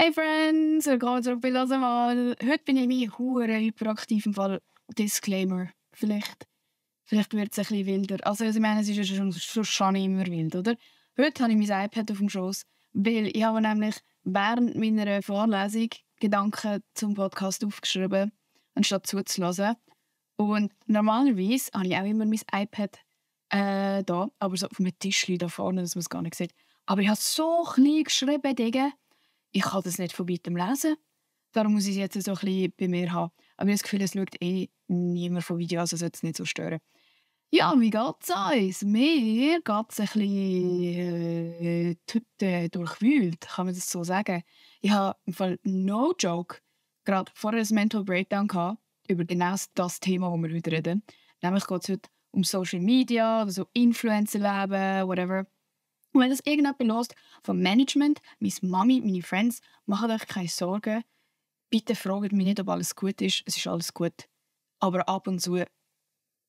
Hey Friends, willkommen zurück bei «Lass mal». Heute bin ich mein hure hyperaktiv im Fall. Disclaimer. Vielleicht wird es ein bisschen wilder. Also ich meine, es ist ja schon immer wild, oder? Heute habe ich mein iPad auf dem Schoß, weil ich habe nämlich während meiner Vorlesung Gedanken zum Podcast aufgeschrieben, anstatt zuzuhören. Und normalerweise habe ich auch immer mein iPad da, aber so auf einem Tischchen da vorne, dass man es gar nicht sieht. Aber ich habe so klein geschrieben, Digga. Ich kann das nicht von weitem lesen. Darum muss ich es jetzt so ein bisschen bei mir haben. Aber ich habe das Gefühl, es schaut niemand von Video, also sollte es nicht so stören. Ja, wie geht's uns? Mir geht's ein bisschen durchwühlt, kann man das so sagen. Ich habe im Fall no joke gerade vorher ein Mental Breakdown gehabt über genau das Thema, das wir heute reden. Nämlich geht es heute um Social Media, also Influencer-Leben, whatever. Und wenn das irgendjemand hört vom Management, meine Mami, meine Friends, macht euch keine Sorgen. Bitte fragt mich nicht, ob alles gut ist. Es ist alles gut. Aber ab und zu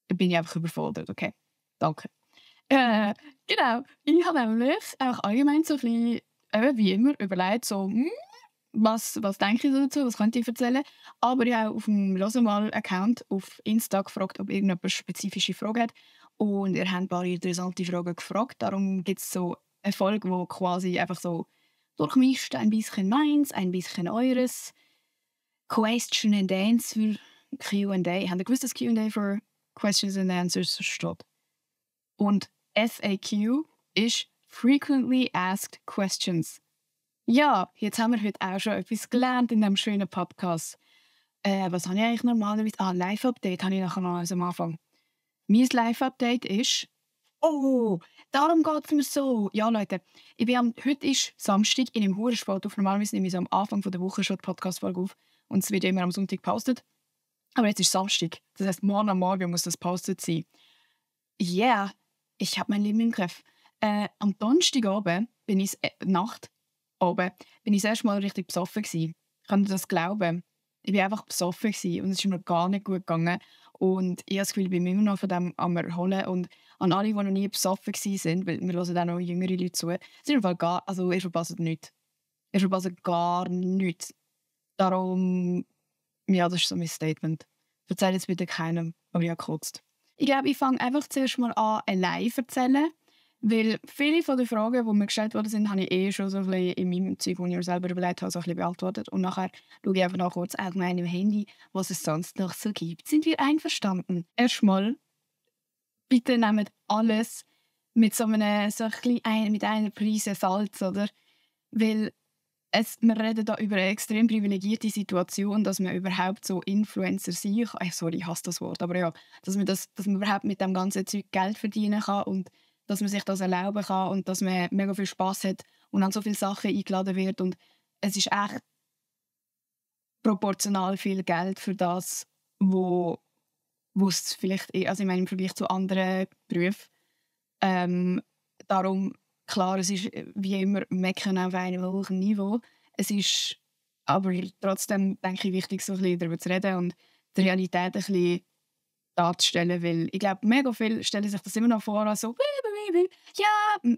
bin ich einfach überfordert, okay? Danke. Genau. Ich habe nämlich auch allgemein so ein bisschen, wie immer, überlegt, so, was denke ich dazu, was könnte ich erzählen. Aber ich habe auf dem «Losemal»-Account auf Insta gefragt, ob irgendjemand spezifische Fragen hat. Und ihr habt ein paar interessante Fragen gefragt. Darum gibt es so eine Folge, die quasi einfach so durchmischt. Ein bisschen meins, ein bisschen eures. Question and Answer, Q&A. Habt ihr gewusst, dass Q&A für Questions and Answers steht? Und FAQ ist Frequently Asked Questions. Ja, jetzt haben wir heute auch schon etwas gelernt in diesem schönen Podcast. Was habe ich eigentlich normalerweise? Live-Update habe ich nachher noch am Anfang. Mein Live-Update ist... Oh, darum geht es mir so. Ja, Leute, heute ist Samstag, ich nehme hure spät auf. Normalerweise nehme ich so am Anfang der Woche schon die Podcast-Folge auf. Und es wird immer am Sonntag gepostet. Aber jetzt ist Samstag. Das heisst, morgen am Morgen muss das gepostet sein. Yeah, ich habe mein Leben im Griff. Am Donnerstagabend bin ich... Nacht oben, bin ich das erste Mal richtig besoffen gewesen. Könnt ihr das glauben? Ich war einfach besoffen gewesen und es ist mir gar nicht gut gegangen. Und ich habe das Gefühl, ich bin immer noch von dem am Erholen. Und an alle, die noch nie besoffen waren, weil wir hören auch noch jüngere Leute zu, sind im Fall ihr verpasst nichts. Ihr verpasst gar nichts. Darum, ja, das ist so mein Statement. Erzähl jetzt bitte keinem, aber ich habe gekotzt. Ich glaube, ich fange einfach zuerst mal an, allein zu erzählen. Weil viele von den Fragen, die mir gestellt worden sind, habe ich schon so ein bisschen in meinem Zeug, das ich mir selber überlegt habe, so ein bisschen beantwortet. Und nachher schaue ich einfach noch kurz allgemein im Handy, was es sonst noch so gibt. Sind wir einverstanden? Erstmal, bitte nehmt alles mit so mit einer Prise Salz, oder? Weil wir reden da über eine extrem privilegierte Situation, dass man überhaupt so Influencer sein kann. Sorry, ich hasse das Wort, aber ja, dass man überhaupt mit dem ganzen Zeug Geld verdienen kann und dass man sich das erlauben kann und dass man mega viel Spass hat und an so viele Sachen eingeladen wird. Und es ist echt proportional viel Geld für das, wo es vielleicht, also ich meine im Vergleich zu anderen Berufen. Darum, klar, es ist wie immer Meckern auf einem hohen Niveau. Es ist aber trotzdem, denke ich, wichtig, so ein bisschen darüber zu reden und die Realität ein bisschen darzustellen, weil ich glaube, mega viele stellen sich das immer noch vor, als so, ja,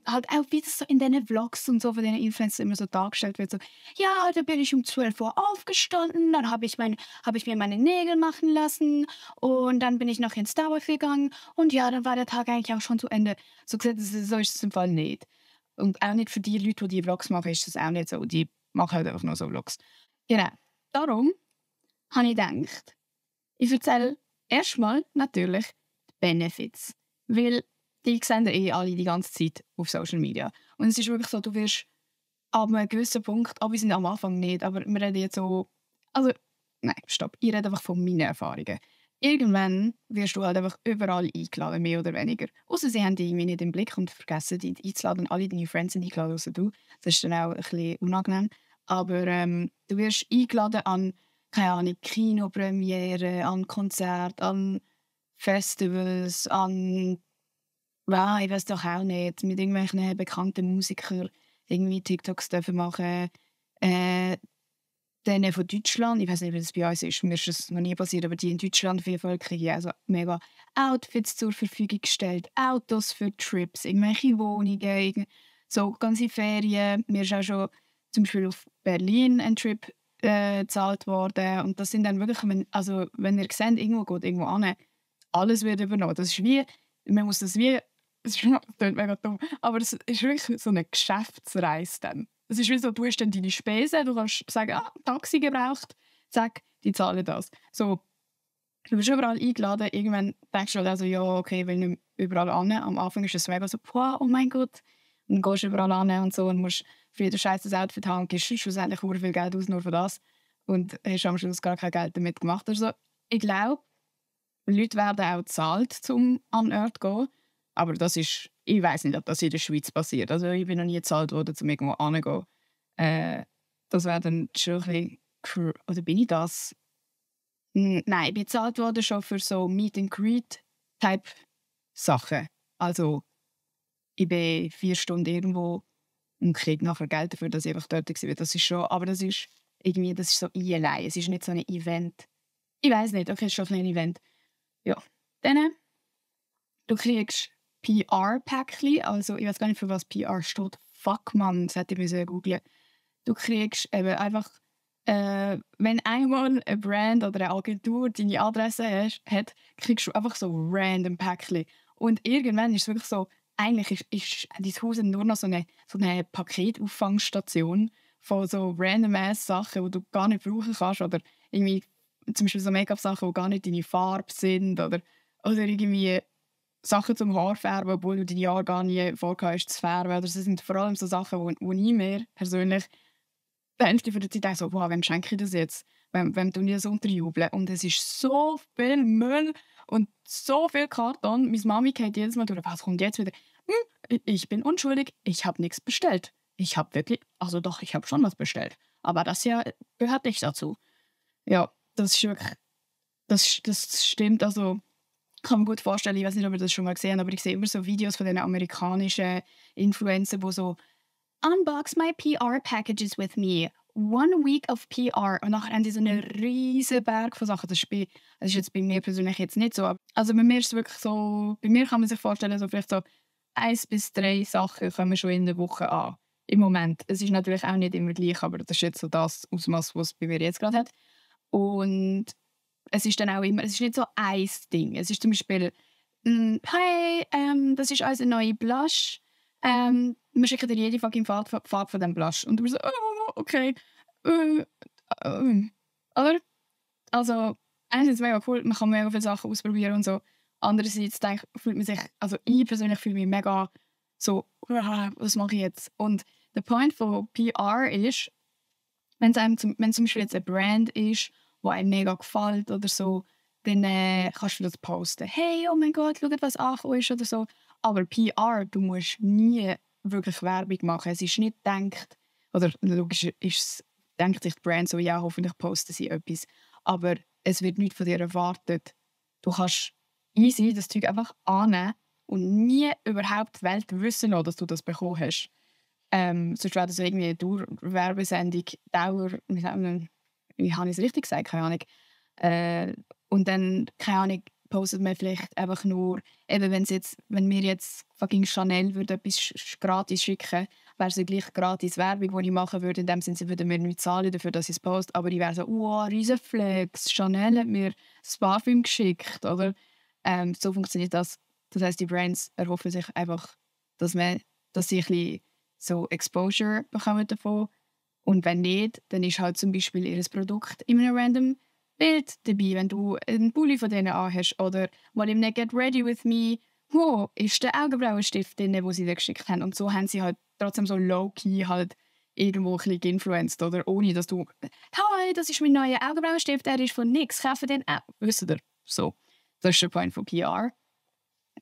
halt auch wie das so in diesen Vlogs und so von diesen Influencern immer so dargestellt wird, so, ja, da bin ich um 12 Uhr aufgestanden, dann habe ich mir meine Nägel machen lassen und dann bin ich noch ins Starbucks gegangen und ja, dann war der Tag eigentlich auch schon zu Ende. So ist es im Fall nicht. Und auch nicht für die Leute, die Vlogs machen, ist das auch nicht so. Die machen halt einfach nur so Vlogs. Genau. Darum habe ich gedacht, ich erzähle erstmal natürlich die Benefits. Weil die sehen ja alle die ganze Zeit auf Social Media. Und es ist wirklich so, du wirst ab einem gewissen Punkt, aber wir sind am Anfang nicht, aber wir reden jetzt so, also, nein, stopp, ich rede einfach von meinen Erfahrungen. Irgendwann wirst du halt einfach überall eingeladen, mehr oder weniger. Außer sie haben dich irgendwie nicht im Blick und vergessen dich einzuladen. Alle deine Friends sind eingeladen, außer du. Das ist dann auch ein bisschen unangenehm. Aber du wirst eingeladen an, keine Ahnung, Kinopremiere, an Konzerte, an Festivals, an, ja, ich weiß doch auch nicht, mit irgendwelchen bekannten Musikern irgendwie TikToks dürfen machen. Denen von Deutschland, ich weiß nicht, wie das bei uns ist, mir ist das noch nie passiert, aber die in Deutschland auf jeden Fall kriegen also mega Outfits zur Verfügung gestellt, Autos für Trips, irgendwelche Wohnungen, so ganze Ferien. Mir ist auch schon zum Beispiel auf Berlin ein Trip gezahlt worden. Und das sind dann wirklich, wenn ihr seht, irgendwo geht irgendwo an, alles wird übernommen. Das ist wie, man muss das wie, das klingt mega dumm, aber es ist wirklich so eine Geschäftsreise dann. Es ist wie so, du hast dann deine Spesen, du kannst sagen, Taxi gebraucht, zack, die zahlen das. So, du bist überall eingeladen, irgendwann denkst du halt also, ja, okay, ich will nicht überall an. Am Anfang ist es mega so, wow, oh mein Gott. Und dann gehst du überall an und so und musst für jeden Scheiß das Outfit haben und gibst schlussendlich sehr viel Geld aus nur für das. Und hast am Schluss gar kein Geld damit gemacht. Also, ich glaube, Leute werden auch bezahlt, um an den Ort zu gehen. Aber das ist, ich weiß nicht, ob das in der Schweiz passiert. Also ich bin noch nie bezahlt worden, um irgendwo hinzugehen. Das wäre dann schon ein bisschen oder bin ich das? Nein, ich bin bezahlt worden schon für so Meet-and-Greet-Type Sachen. Also ich bin 4 Stunden irgendwo und kriege nachher Geld dafür, dass ich einfach dort war. Das ist schon, aber das ist irgendwie, das ist so allein. Es ist nicht so ein Event. Ich weiß nicht, okay, es ist schon ein Event. Ja. Dann, du kriegst PR-Päckchen, also ich weiß gar nicht, für was PR steht. Fuck, Mann, das hätte ich googeln. Du kriegst eben einfach, wenn einmal eine Brand oder eine Agentur deine Adresse hat, kriegst du einfach so random Päckchen. Und irgendwann ist es wirklich so, eigentlich ist dein Haus nur noch so eine Paketauffangstation von so random ass Sachen, die du gar nicht brauchen kannst. Oder irgendwie zum Beispiel so Make-up-Sachen, die gar nicht deine Farbe sind. Oder irgendwie Sachen zum Haarfärben, obwohl du deine Haare gar nie vorgehabt hast zu färben. Oder das sind vor allem so Sachen, wo ich mir persönlich die Hälfte der Zeit denke, so, wow, wem schenke ich das jetzt? Wem tue ich das unterjubeln? Und es ist so viel Müll und so viel Karton. Meine Mami geht jedes Mal durch, was kommt jetzt wieder? Ich bin unschuldig, ich habe nichts bestellt. Ich habe wirklich, also doch, ich habe schon was bestellt. Aber das ja gehört nicht dazu. Ja, das ist wirklich, das stimmt, also ich kann mir gut vorstellen, ich weiß nicht, ob ihr das schon mal gesehen habt, aber ich sehe immer so Videos von den amerikanischen Influencern, die so «Unbox my PR packages with me. 1 week of PR.» Und nachher haben die so einen riesen Berg von Sachen. Das ist jetzt bei mir persönlich jetzt nicht so. Also bei mir ist es wirklich so, bei mir kann man sich vorstellen, so vielleicht so 1 bis 3 Sachen kommen schon in der Woche an. Im Moment. Es ist natürlich auch nicht immer gleich, aber das ist jetzt so das Ausmaß, was es bei mir jetzt gerade hat. Und es ist dann auch immer, es ist nicht so ein Ding. Es ist zum Beispiel, «Hey, das ist unser neuer Blush. Wir schicken dir jede fucking Farbe von diesem Blush.» Und du bist so, «Oh, okay.» Oder? Also, einerseits ist es mega cool, man kann mega viele Sachen ausprobieren und so. Andererseits fühlt man sich, also ich persönlich fühle mich mega so, was mache ich jetzt? Und der Point von PR ist, wenn zum Beispiel jetzt eine Brand ist, die einem mega gefällt oder so, dann kannst du das posten. «Hey, oh mein Gott, schau, was angekommen ist» oder so. Aber PR, du musst nie wirklich Werbung machen. Es ist nicht gedacht, oder logisch denkt sich die Brand so, ja, hoffentlich posten sie etwas. Aber es wird nichts von dir erwartet. Du kannst easy das Zeug einfach annehmen und nie überhaupt die Welt wissen lassen, dass du das bekommen hast. Sonst wäre das irgendwie eine Dauerwerbesendung, wie habe ich es richtig gesagt? Keine Ahnung. Und dann, keine Ahnung, postet man vielleicht einfach nur, eben wenn wir jetzt fucking Chanel würde etwas gratis schicken, wäre es ja gleich gratis Werbung, die ich machen würde. In dem Sinne, sie würden mir nicht zahlen dafür, dass ich es poste. Aber ich wäre so, wow, riesen Flex, Chanel hat mir das Parfüm geschickt, oder? So funktioniert das. Das heisst, die Brands erhoffen sich einfach, dass sie ein bisschen so Exposure bekommen davon. Und wenn nicht, dann ist halt zum Beispiel ihr Produkt in einem random Bild dabei, wenn du einen Pulli von denen anhast. Oder mal im «Get Ready With Me», wo ist der Augenbrauenstift drin, den sie dir geschickt haben. Und so haben sie halt trotzdem so low-key halt irgendwo ein bisschen geinfluenced, oder? Ohne, dass du «Hi, das ist mein neuer Augenbrauenstift, der ist von nix, kaufe den auch». Wisst ihr? So. Das ist der Point von PR.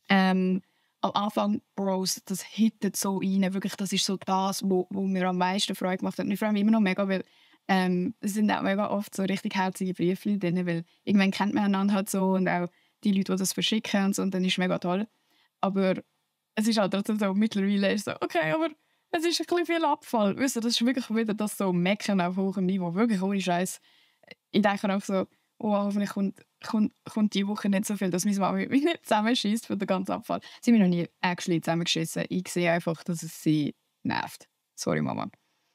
Am Anfang, Bros, das hittet so rein. Wirklich, das ist so das, wo mir am meisten Freude gemacht hat. Und ich freue mich immer noch mega, weil es sind auch mega oft so richtig herzige Briefe drin, weil irgendwann kennt man einander halt so und auch die Leute, die das verschicken und so, und dann ist es mega toll. Aber es ist halt trotzdem so, mittlerweile ist so, okay, aber es ist ein bisschen viel Abfall. Wisst ihr, das ist wirklich wieder das so Meckern auf hohem Niveau. Wirklich ohne Scheiß. Ich denke auch so, oh, hoffentlich kommt die Woche nicht so viel, dass meine Mama mich nicht zusammenschießt für den ganzen Abfall. Sie haben mich noch nie actually zusammengeschissen. Ich sehe einfach, dass es sie nervt. Sorry, Mama.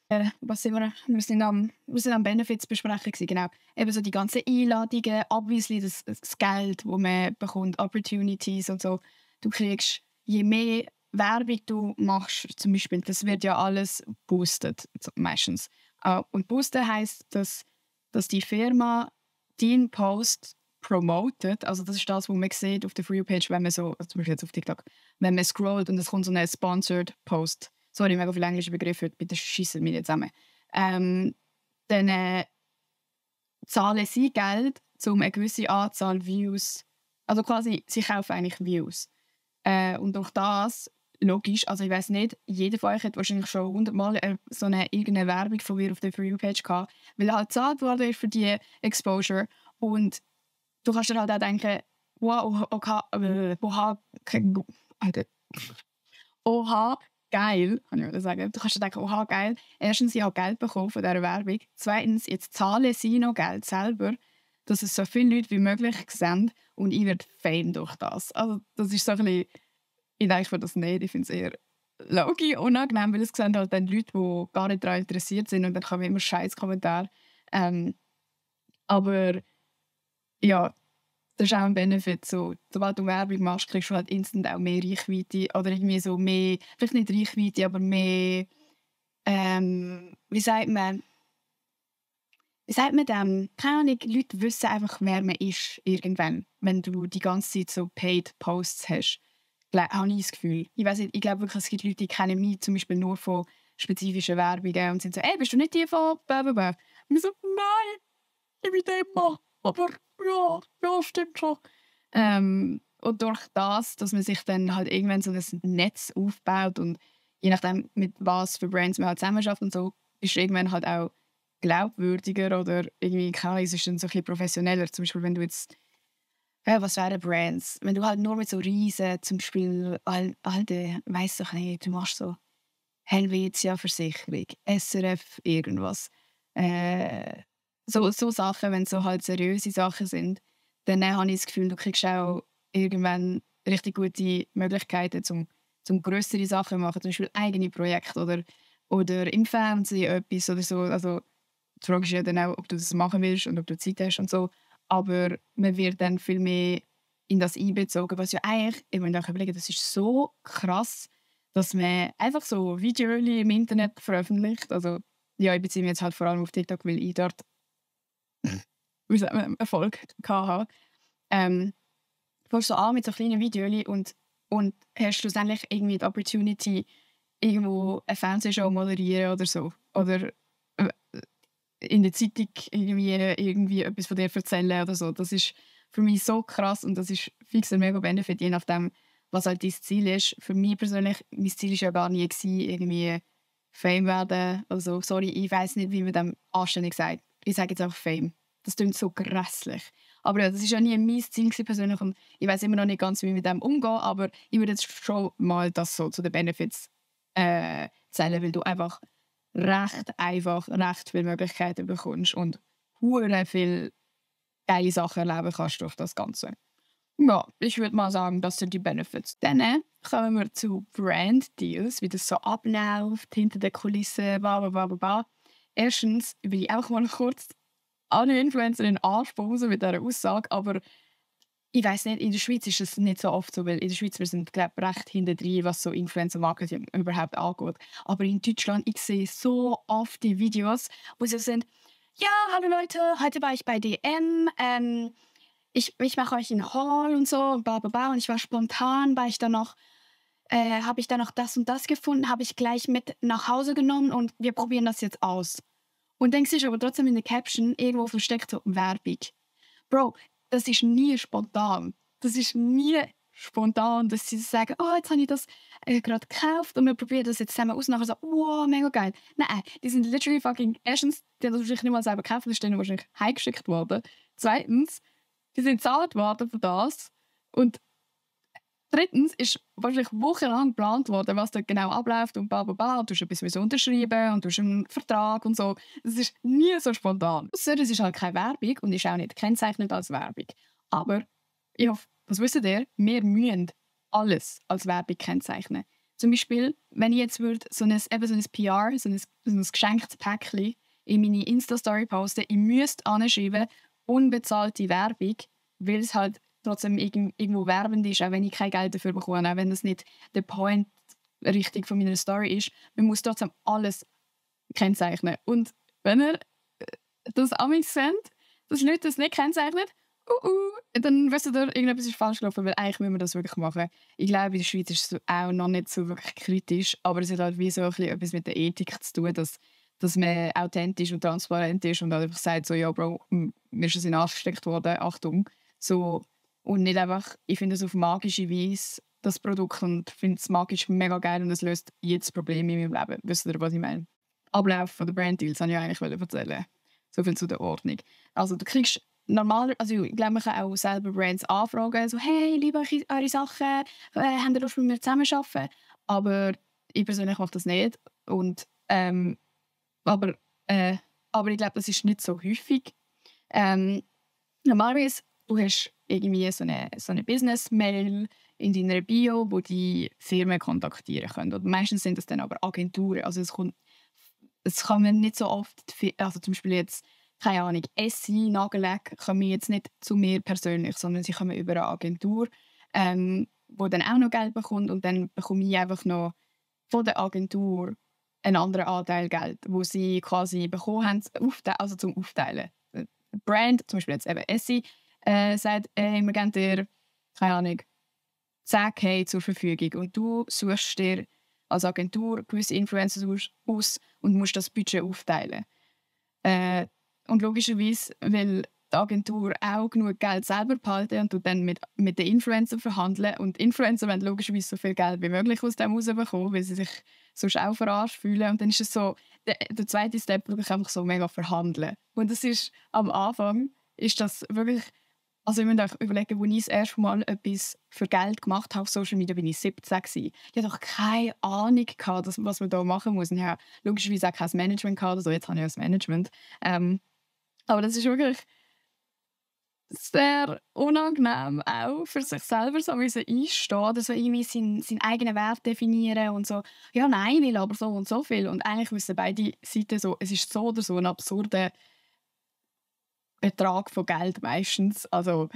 Was sind wir? Wir sind am Benefits besprechen gewesen, genau. Eben so die ganzen Einladungen, obviously das Geld, das man bekommt, Opportunities und so. Du kriegst, je mehr Werbung du machst, zum Beispiel, das wird ja alles boosted, so meistens. Und boosten heisst, dass die Firma deinen Post promotet. Also das ist das, was man sieht auf der For You-Page, wenn man so, also zum Beispiel jetzt auf TikTok, wenn man scrollt und es kommt so ein Sponsored Post. Sorry, mega viele englische Begriffe heute, bitte schiessen wir nicht zusammen. Dann zahlen sie Geld, um eine gewisse Anzahl Views, also quasi, sie kaufen eigentlich Views. Und durch das, logisch, also ich weiß nicht, jeder von euch hat wahrscheinlich schon 100-mal so irgendeine Werbung von mir auf der For You-Page gehabt, weil halt gezahlt worden ist für die Exposure. Und du kannst dir halt auch denken, wow, oha, geil, kann ich sagen. Du kannst dir denken, oha, geil. Erstens, ich habe Geld bekommen von dieser Werbung. Zweitens, jetzt zahlen sie noch Geld selber, dass es so viele Leute wie möglich sehen und ich werde Fame durch das. Also das ist so ein bisschen, ich denke mir das nicht, ich finde es eher logisch unangenehm, weil es sehen halt dann Leute, die gar nicht daran interessiert sind und dann kommen immer scheiß Kommentare. Aber ja, das ist auch ein Benefit. So, sobald du Werbung machst, kriegst du halt instant auch mehr Reichweite. Oder irgendwie so mehr, vielleicht nicht Reichweite, aber mehr, wie sagt man? Wie sagt man dem? Keine Ahnung, Leute wissen einfach, wer man ist, irgendwann, wenn du die ganze Zeit so Paid Posts hast. Habe ich das Gefühl. Ich weiß nicht, ich glaube wirklich, es gibt Leute, die kennen mich zum Beispiel nur von spezifischen Werbungen und sind so, ey, bist du nicht die von blablabla? Und ich so, nein, ich bin immer. Aber ja, stimmt schon. Und durch das, dass man sich dann halt irgendwann so ein Netz aufbaut und je nachdem, mit was für Brands man halt zusammenarbeitet und so, ist irgendwann halt auch glaubwürdiger oder irgendwie, keine Ahnung, es ist dann so ein bisschen professioneller. Zum Beispiel, wenn du jetzt, was wären Brands? Wenn du halt nur mit so Riesen, zum Beispiel, alte, weiss doch nicht, du machst so Helvetia-Versicherung, SRF, irgendwas. So Sachen, wenn es so halt seriöse Sachen sind, dann habe ich das Gefühl, du kriegst auch irgendwann richtig gute Möglichkeiten, zum grössere Sachen zu machen, zum Beispiel eigene Projekte oder im Fernsehen etwas oder so. Also, die Frage ist ja dann auch, ob du das machen willst und ob du Zeit hast und so. Aber man wird dann viel mehr in das einbezogen, was ja eigentlich, ich muss auch überlegen, das ist so krass, dass man einfach so Videos im Internet veröffentlicht. Also, ja, ich beziehe mich jetzt halt vor allem auf TikTok, weil ich dort wie sagt man, Erfolg hatte. Du fängst so an mit so kleinen Videos und hast schlussendlich irgendwie die Opportunity, irgendwo eine Fernsehshow moderieren oder so. Oder in der Zeitung irgendwie etwas von dir erzählen oder so. Das ist für mich so krass und das ist fix ein mega Benefit, je nachdem, was halt dein Ziel ist. Für mich persönlich, mein Ziel war ja gar nie, irgendwie Fame werden. Also, sorry, ich weiss nicht, wie man dem anständig sagt. Ich sage jetzt einfach Fame. Das klingt so grässlich. Aber ja, das war ja nie mein Ziel persönlich und ich weiß immer noch nicht ganz, wie ich mit dem umgehe, aber ich würde jetzt schon mal das so zu den Benefits zählen, weil du einfach recht viele Möglichkeiten bekommst und hure viel geile Sachen erleben kannst durch das Ganze. Ja, ich würde mal sagen, das sind die Benefits. Dann kommen wir zu Brand Deals, wie das so abläuft, hinter den Kulissen, bla bla bla bla. Erstens will ich auch mal kurz alle Influencer in den Arsch bausen mit dieser Aussage, aber ich weiss nicht, in der Schweiz ist es nicht so oft so, weil in der Schweiz wir sind glaub, recht hintendrein, was so Influencer-Marketing überhaupt angeht. Aber in Deutschland, ich sehe so oft die Videos, wo sie sind, ja, hallo Leute, heute war ich bei DM, ich mache euch einen Haul und so und bla bla bla und ich war spontan, habe ich dann noch das und das gefunden, habe ich gleich mit nach Hause genommen und wir probieren das jetzt aus. Und denkst du aber trotzdem in der Caption irgendwo versteckt so Werbung. Bro, das ist nie spontan. Das ist nie spontan, dass sie sagen, oh, jetzt habe ich das gerade gekauft und wir probieren das jetzt zusammen aus und nachher so, wow, mega geil. Nein, die sind literally fucking, erstens, die haben das wahrscheinlich nicht mal selber gekauft, das ist denen wahrscheinlich heimgeschickt worden. Zweitens, die sind bezahlt worden für das und drittens ist wahrscheinlich wochenlang geplant worden, was dort genau abläuft und bla bla bla. Und du hast etwas unterschreiben und du hast einen Vertrag und so. Das ist nie so spontan. Ausser es ist halt keine Werbung und ist auch nicht gekennzeichnet als Werbung. Aber ich hoffe, was wisst ihr? Wir müssen alles als Werbung kennzeichnen. Zum Beispiel, wenn ich jetzt so ein PR, so ein geschenktes Päckchen in meine Insta-Story posten, ich müsste anschreiben, unbezahlte Werbung, weil es halt trotzdem irgendwo werbend ist, auch wenn ich kein Geld dafür bekomme, auch wenn das nicht der Point richtig von meiner Story ist. Man muss trotzdem alles kennzeichnen. Und wenn ihr das amigs seht, dass Leute das nicht kennzeichnen, dann wisst ihr, irgendetwas ist falsch gelaufen, weil eigentlich müssen wir das wirklich machen. Ich glaube, in der Schweiz ist es auch noch nicht so wirklich kritisch, aber es hat halt wie so ein bisschen etwas mit der Ethik zu tun, dass man authentisch und transparent ist und halt einfach sagt, so, ja Bro, mir ist es in den Arsch gesteckt worden, Achtung. So, und nicht einfach, ich finde es auf magische Weise, das Produkt, und finde es magisch mega geil und es löst jedes Problem in meinem Leben. Wisst ihr, was ich meine? Ablauf von der Brand Deals wollte ich eigentlich erzählen. So viel zu der Ordnung. Also du kriegst also ich glaube, man kann auch selber Brands anfragen, so «Hey, liebe eure Sachen, habt ihr Lust mit mir zusammenzuarbeiten?» Aber ich persönlich mache das nicht. Und, aber ich glaube, das ist nicht so häufig. Normalerweise, du hast irgendwie so eine Business-Mail in deiner Bio, wo die Firmen kontaktieren können. Und meistens sind das dann aber Agenturen. Also es kann man nicht so oft, also zum Beispiel jetzt, keine Ahnung, Essie, Nagellack, kommen jetzt nicht zu mir persönlich, sondern sie kommen über eine Agentur, wo dann auch noch Geld bekommt, und dann bekomme ich einfach noch von der Agentur einen anderen Anteil Geld, wo sie quasi bekommen haben, also zum Aufteilen. Die Brand, zum Beispiel jetzt eben Essie, sagt, hey, wir geben dir, keine Ahnung, 10.000 zur Verfügung, und du suchst dir als Agentur gewisse Influencer aus und musst das Budget aufteilen. Und logischerweise, weil die Agentur auch genug Geld selber behalten und du dann mit den Influencern verhandeln, und die Influencer wollen logischerweise so viel Geld wie möglich aus dem rausbekommen, weil sie sich sonst auch verarscht fühlen. Und dann ist es so, der zweite Step wirklich einfach so mega verhandeln. Und das ist, am Anfang ist das wirklich, also ich muss euch überlegen, als ich das erste Mal etwas für Geld gemacht habe auf Social Media, bin ich 17 gewesen. Ich hatte doch keine Ahnung gehabt, was man da machen muss. Und ich habe logischerweise auch kein Management gehabt, also jetzt habe ich ja das Management. Aber das ist wirklich sehr unangenehm, auch für sich selber so einstehen, dass man irgendwie seinen eigenen Wert definieren und so, ja nein, ich will aber so und so viel. Und eigentlich wissen beide Seiten so, es ist so oder so ein absurder Betrag von Geld meistens. Also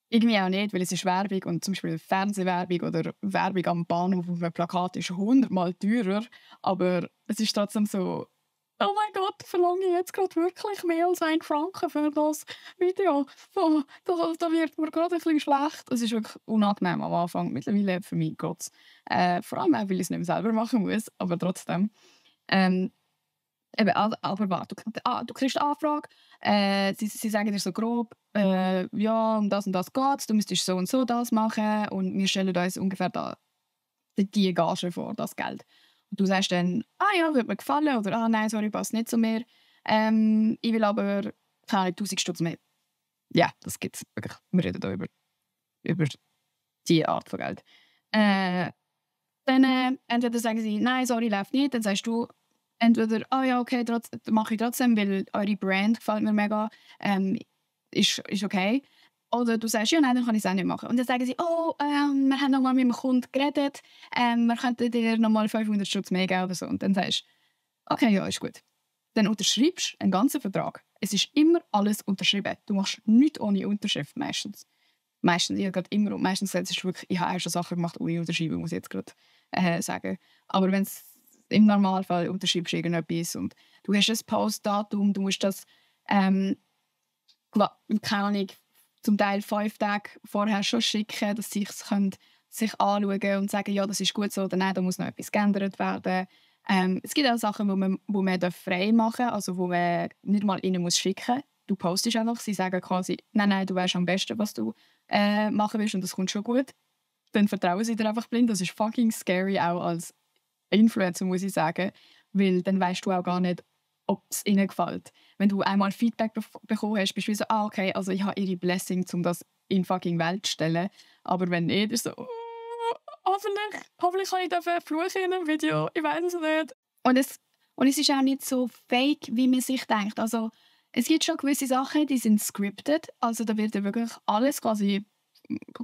irgendwie auch nicht, weil es ist Werbung, und zum Beispiel Fernsehwerbung oder Werbung am Bahnhof auf einem Plakat ist 100-mal teurer, aber es ist trotzdem so, oh mein Gott, verlange ich jetzt gerade wirklich mehr als 1 Franken für das Video? Oh, da wird mir gerade ein bisschen schlecht. Es ist wirklich unangenehm am Anfang. Mittlerweile für mich geht's. Vor allem auch, weil ich es nicht mehr selber machen muss, aber trotzdem. Ähm, aber warte, du kriegst eine Anfrage, sie sagen dir so grob, ja, um das und das geht es, du müsstest so und so das machen, und wir stellen uns ungefähr die Gage vor, das Geld. Und du sagst dann, ja, würde mir gefallen, oder nein, sorry, passt nicht zu mir. Ich will aber keine Ahnung, 1000 Stutz mehr. Ja, das gibt es wirklich. Wir reden hier über diese Art von Geld. Dann entweder sagen sie, nein, sorry, läuft nicht, dann sagst du entweder, ja, okay, mache ich trotzdem, weil eure Brand gefällt mir mega, ist okay. Oder du sagst, ja, nein, dann kann ich es auch nicht machen. Und dann sagen sie, wir haben noch mal mit dem Kunden geredet, wir könnten dir noch mal 500 Stutz mehr geben oder so. Und dann sagst du, okay, ja, ist gut. Dann unterschreibst du einen ganzen Vertrag. Es ist immer alles unterschrieben. Du machst nichts ohne Unterschrift meistens. Meistens, ich habe immer, und meistens ist wirklich, ich habe auch schon Sachen gemacht ohne Unterschreiben, muss ich jetzt gerade sagen. Aber wenn es im Normalfall unterschreibst du irgendetwas und du hast ein Postdatum, du musst das keine Ahnung, zum Teil 5 Tage vorher schon schicken, dass sie sich anschauen und sagen, ja, das ist gut so oder nein, da muss noch etwas geändert werden. Es gibt auch Sachen, wo man frei machen darf, also wo man nicht mal ihnen schicken muss. Du postest einfach, sie sagen quasi, nein, du weißt am besten, was du machen willst, und das kommt schon gut. Dann vertrauen sie dir einfach blind. Das ist fucking scary, auch als Influencer, muss ich sagen, weil dann weißt du auch gar nicht, ob es ihnen gefällt. Wenn du einmal Feedback bekommen hast, bist du wie so, okay, also ich habe ihre Blessing, um das in fucking Welt zu stellen. Aber wenn nicht, ist es so, hoffentlich kann ich dafür fluchen in einem Video, ich weiß es nicht. Und es ist auch nicht so fake, wie man sich denkt. Also es gibt schon gewisse Sachen, die sind scripted, also da wird ja wirklich alles quasi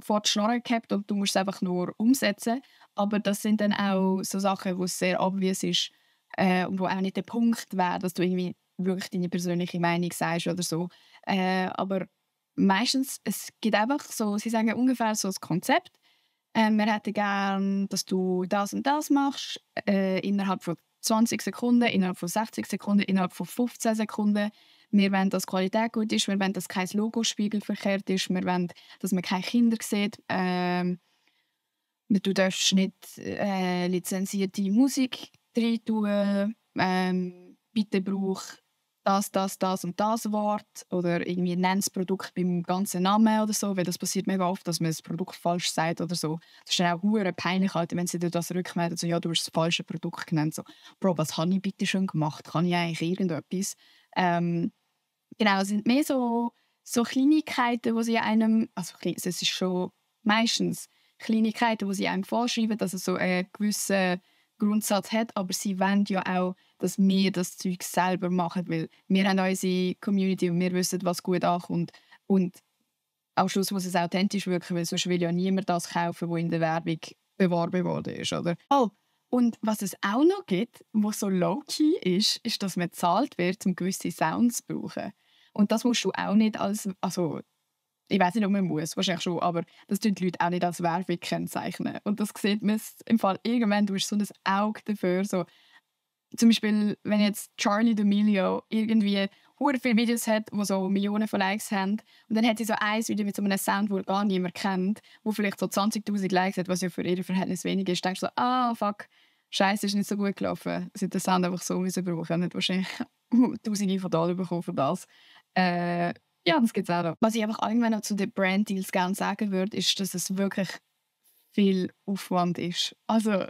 vor die Schnorren gehabt und du musst es einfach nur umsetzen. Aber das sind dann auch so Sachen, wo es sehr obvious ist und wo auch nicht der Punkt wäre, dass du irgendwie wirklich deine persönliche Meinung sagst oder so. Aber meistens, es gibt einfach so, sie sagen ungefähr so das Konzept. Wir hätten gern, dass du das und das machst, innerhalb von 20 Sekunden, innerhalb von 60 Sekunden, innerhalb von 15 Sekunden. Wir wollen, dass die Qualität gut ist, wir wollen, dass kein Logospiegel verkehrt ist, wir wollen, dass man keine Kinder sieht. Du darfst nicht lizenzierte Musik rein tun. Bitte brauch das und das Wort oder irgendwie nenn das Produkt beim ganzen Namen oder so, weil das passiert mega oft, dass man das Produkt falsch sagt oder so. Das ist dann auch hure peinlich, halt, wenn sie dir das rückmelden, so, ja, du hast das falsche Produkt genannt. So, Bro, was habe ich bitte schon gemacht? Kann ich eigentlich irgendetwas? Genau, es sind mehr so Kleinigkeiten, wo sie einem, also es ist schon meistens Kleinigkeiten, wo sie einem vorschreiben, dass es so einen gewissen Grundsatz hat, aber sie wollen ja auch, dass wir das Zeug selber machen, weil wir haben unsere Community und wir wissen, was gut ankommt. Und am Schluss muss es authentisch wirken, weil sonst will ja niemand das kaufen, was in der Werbung beworben worden ist, oder? Oh, und was es auch noch gibt, was so low-key ist, ist, dass man bezahlt wird, um gewisse Sounds zu brauchen. Und das musst du auch nicht als, also ich weiß nicht, ob man muss, wahrscheinlich schon, aber das tun die Leute auch nicht als Werbung kennzeichnen. Und das sieht man im Fall irgendwann, du hast so ein Auge dafür, so zum Beispiel, wenn jetzt Charli D'Amelio irgendwie hure viele Videos hat, die so Millionen von Likes haben und dann hat sie so ein Video mit so einem Sound, den gar niemand kennt, wo vielleicht so 20'000 Likes hat, was ja für ihr Verhältnis wenig ist, denkst du so, ah, fuck, Scheiße, ist nicht so gut gelaufen. Sie hat den Sound einfach so müssen brauchen, nicht wahrscheinlich Tausende von Dollar bekommen für das. Ja, das gibt es auch noch. Was ich einfach allgemein noch zu den Brand-Deals gerne sagen würde, ist, dass es wirklich viel Aufwand ist. Also,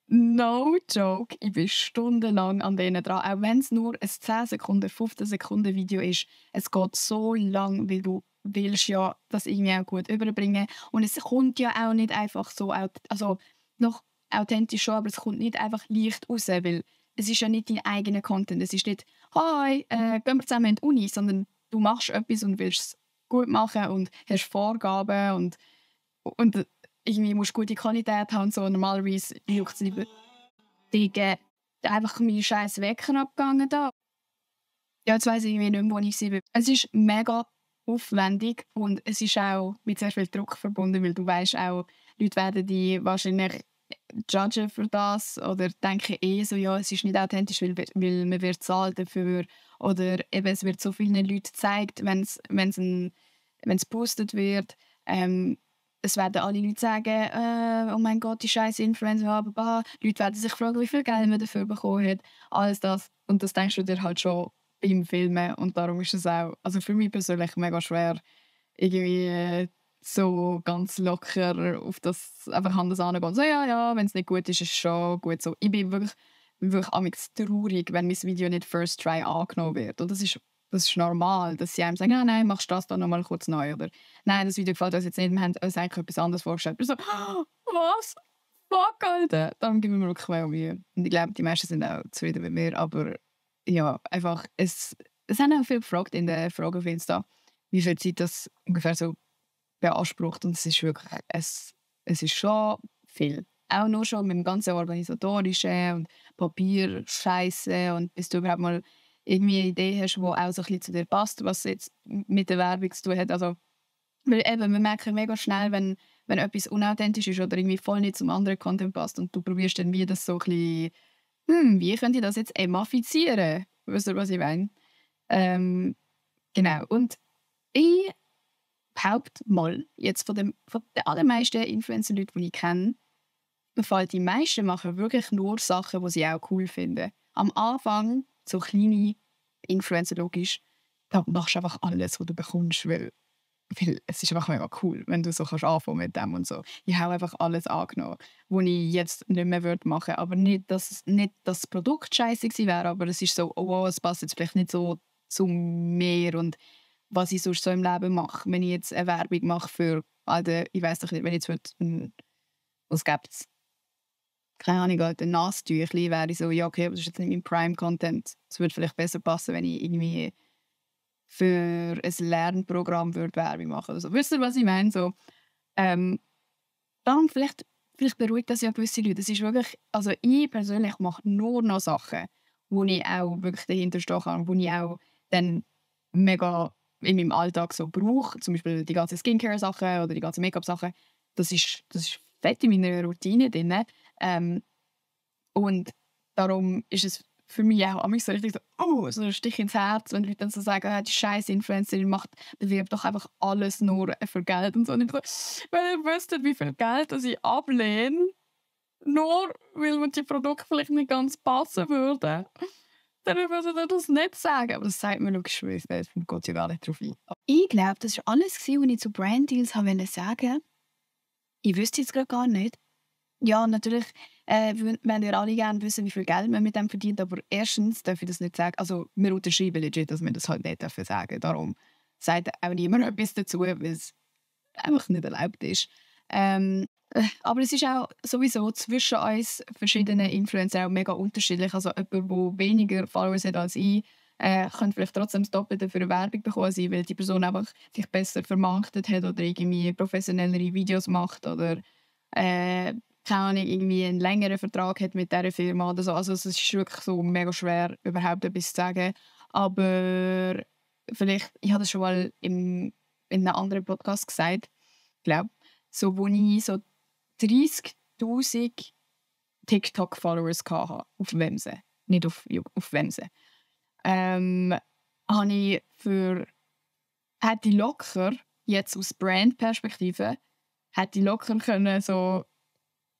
no joke, ich bin stundenlang an denen dran. Auch wenn es nur ein 10 Sekunden, 15 Sekunden Video ist. Es geht so lang, weil du willst ja das irgendwie auch gut überbringen. Und es kommt ja auch nicht einfach so, also noch authentisch schon, aber es kommt nicht einfach leicht raus, weil es ist ja nicht dein eigener Content. Es ist nicht, «Hi, gehen wir zusammen in die Uni», sondern du machst etwas und willst es gut machen und hast Vorgaben und irgendwie musst du gute Qualität haben und so. Normalerweise juckt es nicht. Einfach mein scheiß Wecker abgegangen da. Ja, jetzt weiss ich irgendwie nicht mehr, wo ich war. Es ist mega aufwendig und es ist auch mit sehr viel Druck verbunden, weil du weißt auch, Leute werden dich wahrscheinlich judgen für das oder denken so, ja, es ist nicht authentisch, weil man wird zahlt dafür oder eben, es wird so vielen Leuten gezeigt, wenn es gepostet wird. Es werden alle Leute sagen, oh mein Gott, die scheiß Influencer haben, die Leute werden sich fragen, wie viel Geld man dafür bekommen hat, alles das. Und das denkst du dir halt schon beim Filmen und darum ist es auch, also für mich persönlich mega schwer, irgendwie so ganz locker auf das einfach anders angehen. So, ja, wenn es nicht gut ist, ist es schon gut so. Ich bin wirklich amigs traurig, wenn mein Video nicht first try angenommen wird. Und das ist normal, dass sie einem sagen, ah, nein, machst du das dann noch mal kurz neu. Oder nein, das Video gefällt uns jetzt nicht, wir haben uns eigentlich etwas anderes vorgestellt. Ich so, was? Fuck, Alter. Darum geben wir wirklich mehr Mühe. Und ich glaube, die meisten sind auch zufrieden mit mir, aber ja, einfach, es haben auch viele gefragt in den Fragen auf Insta, wie viel Zeit das ungefähr so beansprucht. Und es ist wirklich, es ist schon viel. Auch nur schon mit dem ganzen Organisatorischen und Papierscheiße und bis du überhaupt mal irgendwie eine Idee hast, die auch so ein bisschen zu dir passt, was jetzt mit der Werbung zu tun hat. Also, weil eben, wir merken mega schnell, wenn etwas unauthentisch ist oder irgendwie voll nicht zum anderen Content passt und du probierst dann wie das so ein bisschen, wie könnte ich das jetzt emafizieren? Weißt du, was ich meine? Genau. Und ich behaupte mal, jetzt von den allermeisten Influencer-Leuten, die ich kenne, die meisten machen wirklich nur Sachen, die sie auch cool finden. Am Anfang, so kleine Influencer logisch, da machst du einfach alles, was du bekommst, weil es ist einfach mega cool, wenn du so kannst anfangen mit dem und so. Ich habe einfach alles angenommen, was ich jetzt nicht mehr machen würde. Aber nicht, dass das Produkt scheiße gewesen wäre, aber es ist so, oh wow, es passt jetzt vielleicht nicht so zu mir und was ich sonst so im Leben mache. Wenn ich jetzt eine Werbung mache für, ich weiß doch nicht, wenn ich jetzt was gibt es? Keine Ahnung, ein Nasstüchli wäre ich so, ja okay, aber das ist jetzt nicht mein Prime-Content. Es würde vielleicht besser passen, wenn ich irgendwie für ein Lernprogramm würde Werbung machen. Also, wisst ihr, was ich meine? So, Darum vielleicht beruhigt das ja gewisse Leute. Es ist wirklich, also ich persönlich mache nur noch Sachen, wo ich auch wirklich dahinter stehen kann, wo ich auch dann mega in meinem Alltag so brauche. Zum Beispiel die ganzen Skincare-Sachen oder die ganzen Make-up-Sachen. Das ist fett in meiner Routine drin. Und darum ist es für mich auch so richtig so ein Stich ins Herz, wenn Leute dann so sagen, die scheiß Influencerin bewirbt doch einfach alles nur für Geld und so. Und ich so, wenn ihr wüsstet, wie viel Geld das ich ablehne, nur weil mir die Produkte vielleicht nicht ganz passen würden, dann würde ich das nicht sagen. Aber das sagt mir logisch, es geht ja gar nicht drauf ein. Ich glaube, das war alles, was ich zu Brand-Deals sagen wollte. Ich wüsste jetzt gerade gar nicht. Ja, natürlich wenn wir alle gerne wissen, wie viel Geld man mit dem verdient, aber erstens darf ich das nicht sagen. Also wir unterschreiben legit, dass wir das halt nicht dürfen sagen. Darum sagt auch niemand etwas dazu, weil es einfach nicht erlaubt ist. Aber es ist auch sowieso zwischen uns verschiedenen Influencer auch mega unterschiedlich. Also jemand, der weniger Followers hat als ich, könnte vielleicht trotzdem das Doppelte für eine Werbung bekommen sein, weil die Person einfach sich besser vermarktet hat oder irgendwie professionellere Videos macht oder keine Ahnung, irgendwie einen längeren Vertrag hat mit dieser Firma oder so. Also es ist wirklich so mega schwer, überhaupt etwas zu sagen. Aber vielleicht, ich habe das schon mal in einem anderen Podcast gesagt, glaube so, wo ich so 30'000 TikTok-Followers hatte, auf Wemse. Nicht auf Wemse. Habe ich hätte ich locker, jetzt aus Brand-Perspektive, hätte ich locker können so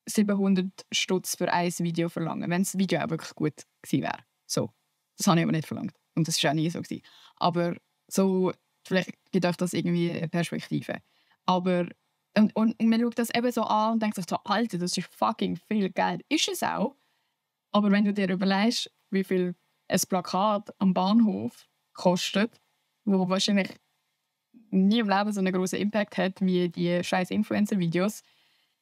700 Stutz für ein Video verlangen, wenn das Video auch wirklich gut gewesen wäre. So. Das habe ich aber nicht verlangt. Und das war auch nie so gewesen. Aber so, vielleicht gibt euch das irgendwie eine Perspektive. Aber, und man schaut das eben so an und denkt sich so, Alter, das ist fucking viel Geld. Ist es auch. Aber wenn du dir überlegst, wie viel ein Plakat am Bahnhof kostet, wo wahrscheinlich nie im Leben so einen grossen Impact hat wie die scheiß Influencer-Videos,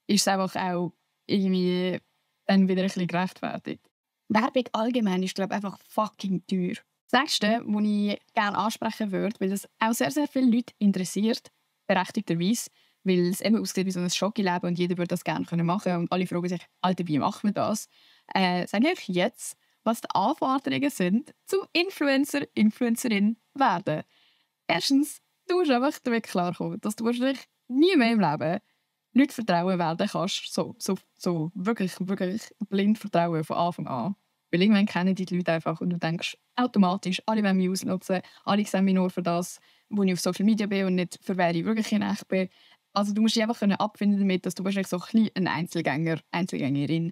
ist es einfach auch irgendwie dann wieder ein bisschen gerechtfertigt. Werbung allgemein ist, glaube ich, einfach fucking teuer. Das Nächste, was ich gerne ansprechen würde, weil das auch sehr, sehr viele Leute interessiert, berechtigterweise, weil es eben aussieht wie so ein Schockeleben und jeder würde das gerne machen können und alle fragen sich, Alter, wie macht man das? Sage ich euch jetzt, was die Anforderungen sind, zum Influencer, Influencerin werden. Erstens, du musst einfach damit klarkommen, dass du wahrscheinlich nie mehr im Leben Leute vertrauen werden kannst, so wirklich, wirklich blind vertrauen von Anfang an. Weil irgendwann kennen die Leute einfach und du denkst automatisch, alle wollen mich ausnutzen, alle sehen mich nur für das, wo ich auf Social Media bin und nicht für wer ich wirklich in echt bin. Also du musst dich einfach abfinden damit, dass du wahrscheinlich so ein Einzelgänger, Einzelgängerin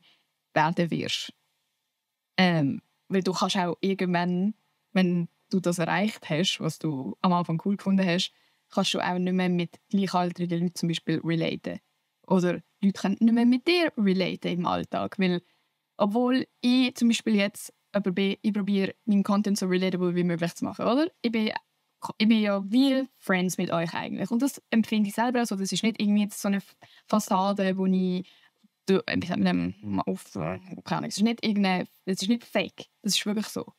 werden wirst. Weil du kannst auch irgendwann, wenn du das erreicht hast, was du am Anfang cool gefunden hast, kannst du auch nicht mehr mit gleichaltrigen Leuten zum Beispiel relaten. Oder Leute können nicht mehr mit dir relaten im Alltag. Weil, obwohl ich zum Beispiel jetzt ich probiere, meinen Content so relatable wie möglich zu machen. Oder? Ich bin ja wie Friends mit euch eigentlich. Und das empfinde ich selber so. Das ist nicht irgendwie so eine Fassade, wo ich es ist nicht es ist nicht fake. Das ist wirklich so.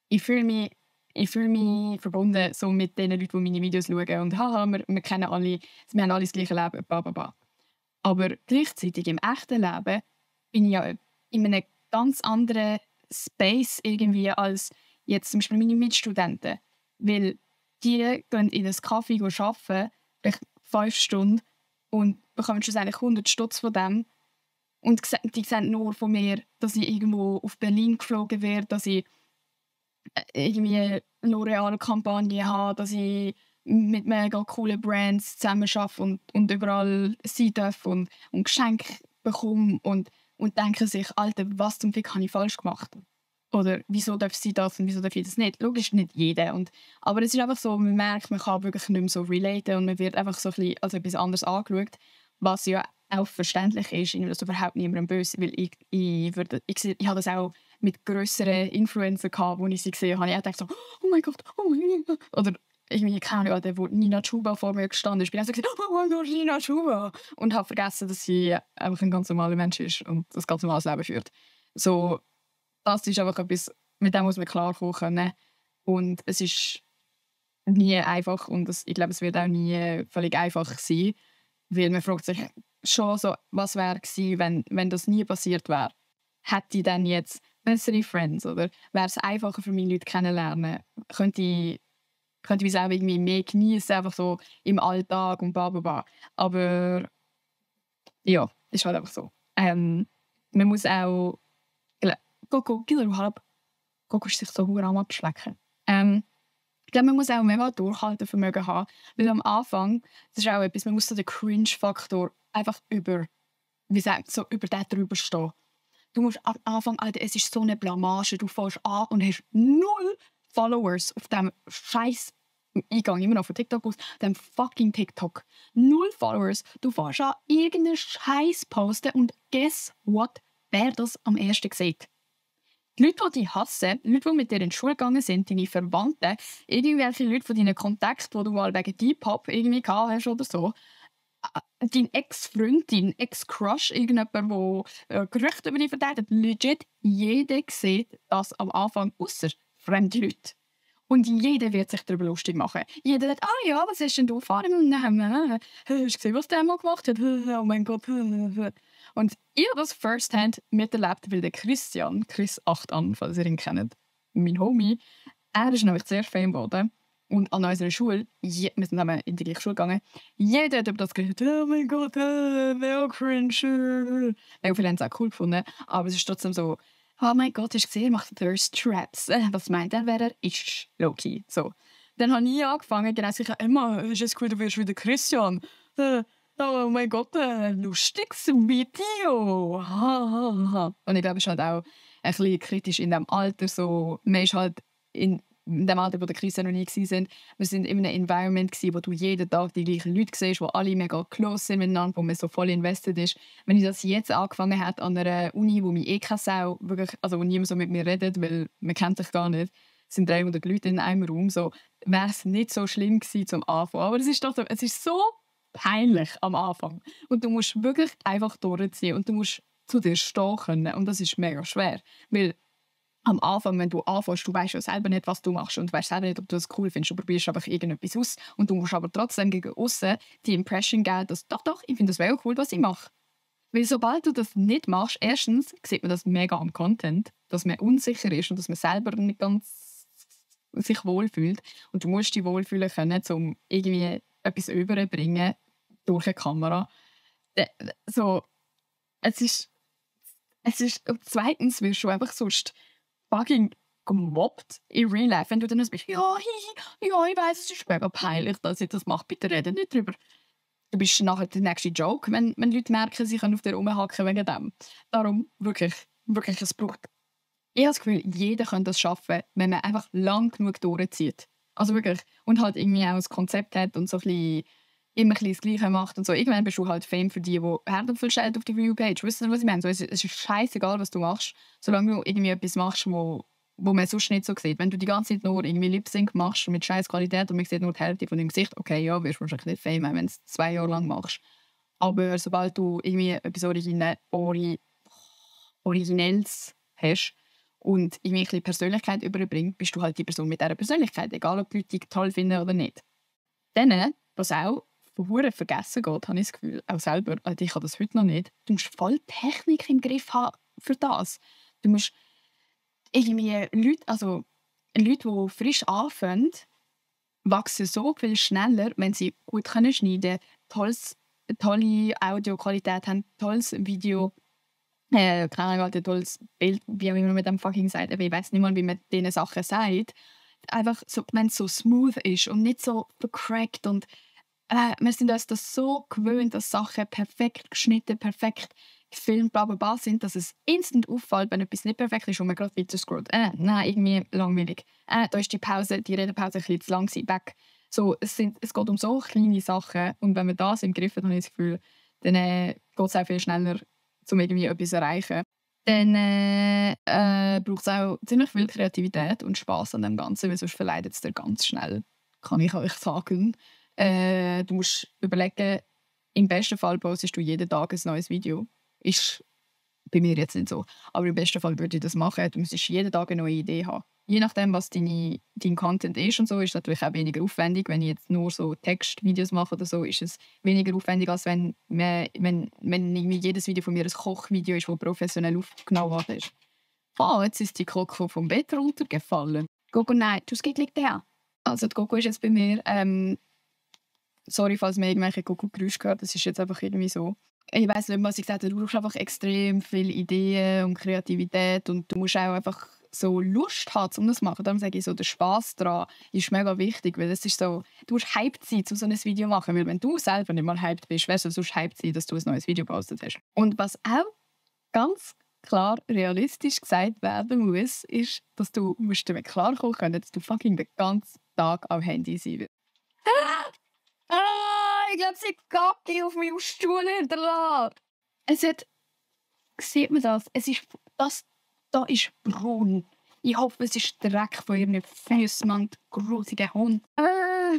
Ich fühle mich verbunden so mit den Leuten, die meine Videos schauen. Und haha, wir kennen alle, wir haben alle das gleiche Leben. Bla, bla, bla. Aber gleichzeitig im echten Leben bin ich ja in einem ganz anderen Space irgendwie als jetzt zum Beispiel meine Mitstudenten. Weil die gehen in einen Café arbeiten, vielleicht 5 Stunden, und bekommen schlussendlich 100 Stutz von dem. Und die sehen nur von mir, dass ich irgendwo auf Berlin geflogen werde, dass ich irgendwie eine L'Oreal-Kampagne habe, dass ich mit mega coolen Brands zusammen arbeite und überall sein darf und Geschenke bekomme und denken sich, Alter, was zum Fick habe ich falsch gemacht? Oder wieso darf sie das und wieso darf ich das nicht? Logisch nicht jeder. Aber es ist einfach so, man merkt, man kann wirklich nicht mehr so relaten und man wird einfach so ein bisschen als etwas anderes angeschaut, was ja auch verständlich ist, ich will das überhaupt niemandem böse, weil ich habe das auch mit grösseren Influencern gehabt, wo ich sie gesehen habe, ich dachte so, oh mein Gott, oh mein Gott. Oder irgendwie, keine Ahnung, wo Nina Chuba vor mir gestanden ist, bin ich so gesagt, oh mein Gott, Nina Chuba. Und habe vergessen, dass sie einfach ein ganz normaler Mensch ist und ein ganz normales Leben führt. So, das ist einfach etwas, mit dem muss man klarkommen können. Und es ist nie einfach und ich glaube, es wird auch nie völlig einfach sein. Weil man fragt sich schon so, was wäre gewesen, wenn das nie passiert wäre. Hätte ich dann jetzt bessere Friends oder wäre es einfacher für mich, Leute kennenlernen? Könnte ich es auch irgendwie mehr genießen, einfach so im Alltag und bla bla bla. Aber ja, ist halt einfach so. Man muss auch... Coco, gib dir halb. Coco ist sich so verdammt am Abschlecken. Ich glaube, man muss auch mega Durchhaltevermögen haben. Weil am Anfang, das ist auch etwas, man muss so den Cringe-Faktor einfach über den drüber stehen. Du musst am Anfang, Alter, es ist so eine Blamage. Du fährst an und hast 0 Followers auf diesem scheiß Eingang, immer noch von TikTok aus, dem fucking TikTok. 0 Followers. Du fährst an, irgendeinen Scheiß posten und guess what? Wer das am ersten sieht? Die Leute, die dich hassen, Leute, die mit dir in die Schule gegangen sind, deine Verwandten, irgendwelche Leute von deinen Kontexten, die du mal wegen Deep-Hop irgendwie gehabt hast oder so, dein Ex-Freund, dein Ex-Crush, irgendjemand, der Gerüchte über dich verteilt, legit, jeder sieht das am Anfang, ausser fremde Leute. Und jeder wird sich darüber lustig machen. Jeder sagt, ja, was hast denn du gefahren? Und dann, hast du gesehen, was der mal gemacht hat? Oh mein Gott. Und ich habe das firsthand miterlebt, weil der Chris 8 an, falls ihr ihn kennt, mein Homie, er ist nämlich sehr Fan geworden. Und an unserer Schule, wir sind in die gleiche Schule gegangen, jeder hat über das geredet, oh mein Gott, mega cringe. Mega viele haben es auch cool gefunden, aber es ist trotzdem so, oh mein Gott, hast du gesehen, er macht Thirst Traps. Was meint er, wer er ist? Low-key. So. Dann habe ich angefangen, genau zu sagen, Emma, ist es cool, du wirst wieder Christian. Oh mein Gott, lustiges Video. Und ich glaube, es ist halt auch ein bisschen kritisch in diesem Alter. So, man ist halt in dem Alter, wo der Christian noch nie waren. Wir sind in einem Environment, wo du jeden Tag die gleichen Leute siehst, die alle mega close sind miteinander, wo man so voll invested ist. Wenn ich das jetzt angefangen hätte an einer Uni, wo mich keine Sau wirklich, also wo niemand so mit mir redet, weil man kennt sich gar nicht, es sind 300 Leute in einem Raum, so, wäre es nicht so schlimm gewesen zum Anfang. Aber es ist so peinlich am Anfang. Und du musst wirklich einfach durchziehen und du musst zu dir stehen können. Und das ist mega schwer. Weil am Anfang, wenn du anfängst, du weißt ja selber nicht, was du machst und du weißt selber nicht, ob du das cool findest. Du probierst einfach irgendetwas aus und du musst aber trotzdem gegen aussen die Impression geben, dass doch, ich finde das mega cool, was ich mache. Weil sobald du das nicht machst, erstens sieht man das mega am Content, dass man unsicher ist und dass man selber nicht ganz sich wohlfühlt. Und du musst dich wohlfühlen können, um irgendwie etwas überzubringen durch eine Kamera. So, es ist zweitens wirst du einfach sonst fucking gemobbt in Real Life, wenn du dann so bist, ja, ich weiss, es ist mega peinlich, dass ich das mache, bitte rede nicht drüber. Du bist nachher der nächste Joke, wenn Leute merken, sie können auf dir rumhacken wegen dem. Darum, wirklich, es braucht... Ich habe das Gefühl, jeder kann das schaffen, wenn man einfach lang genug durchzieht. Also wirklich. Und halt irgendwie auch ein Konzept hat und so ein bisschen immer ein bisschen das Gleiche macht und so. Irgendwann bist du halt Fame für die Herdöpfel stellen auf die View-Page. Weißt du, was ich meine? So, es ist scheißegal, was du machst, solange du irgendwie etwas machst, wo man sonst nicht so sieht. Wenn du die ganze Zeit nur irgendwie Lip-Sync machst mit scheiß Qualität und man sieht nur die Hälfte von deinem Gesicht, okay, ja, wirst du wahrscheinlich nicht Fame, wenn du es 2 Jahre lang machst. Aber sobald du irgendwie etwas Originelles hast und irgendwie ein bisschen Persönlichkeit überbringst, bist du halt die Person mit dieser Persönlichkeit, egal ob die Leute dich toll finden oder nicht. Dann, was auch von vergessen geht, habe ich das Gefühl, auch selber, also ich habe das heute noch nicht, du musst voll Technik im Griff haben für das. Du musst irgendwie Leute, die frisch anfangen, wachsen so viel schneller, wenn sie gut schneiden können, tolle Audioqualität haben, tolles Video, keine Ahnung, ein tolles Bild, wie auch immer man mit dem fucking sagt, aber ich weiß nicht mal, wie man diesen Sachen sagt. Einfach so, wenn es so smooth ist und nicht so vercrackt und wir sind uns das so gewöhnt, dass Sachen perfekt geschnitten, perfekt gefilmt, bla bla bla sind, dass es instant auffällt, wenn etwas nicht perfekt ist und man gerade weiter scrollt. Nein, irgendwie langweilig. Da ist die Redepause ein bisschen zu lang gewesen, weg. So, es geht um so kleine Sachen und wenn man das im Griff hat, habe ich das Gefühl, dann geht es auch viel schneller, um irgendwie etwas zu erreichen. Dann braucht es auch ziemlich viel Kreativität und Spass an dem Ganzen, weil sonst verleidet es dir ganz schnell, kann ich euch sagen. Du musst überlegen, im besten Fall postest du jeden Tag ein neues Video. Ist bei mir jetzt nicht so. Aber im besten Fall würde ich das machen. Du müsstest jeden Tag eine neue Idee haben. je nachdem, was dein Content ist und so, ist es natürlich auch weniger aufwendig. Wenn ich jetzt nur so Textvideos mache oder so, ist es weniger aufwendig, als wenn irgendwie jedes Video von mir ein Kochvideo ist, das professionell aufgenommen worden ist. Jetzt ist die Coco vom Bett runtergefallen. Gogo, nein, das liegt her. Also die Coco ist jetzt bei mir, sorry, falls man irgendwelche Coco-Geräusche gehört, das ist jetzt einfach irgendwie so. Ich weiss nicht, was ich gesagt habe, du brauchst einfach extrem viele Ideen und Kreativität und du musst auch einfach so Lust haben, um das zu machen. Darum sage ich so, der Spass daran ist mega wichtig, weil es ist so, du musst hyped sein, um so ein Video zu machen, weil wenn du selber nicht mal hyped bist, wärst du sonst hyped sein, dass du ein neues Video gepostet hast. Und was auch ganz klar realistisch gesagt werden muss, ist, dass du musst damit klarkommen können, dass du fucking den ganzen Tag am Handy sein wirst. Ich glaube, sie hat Gacki auf meinem Stuhl hinterlassen. Es hat... Sieht man das? Das da ist braun. Ich hoffe, es ist Dreck von ihren Füßen, Mann, grusiger Hund.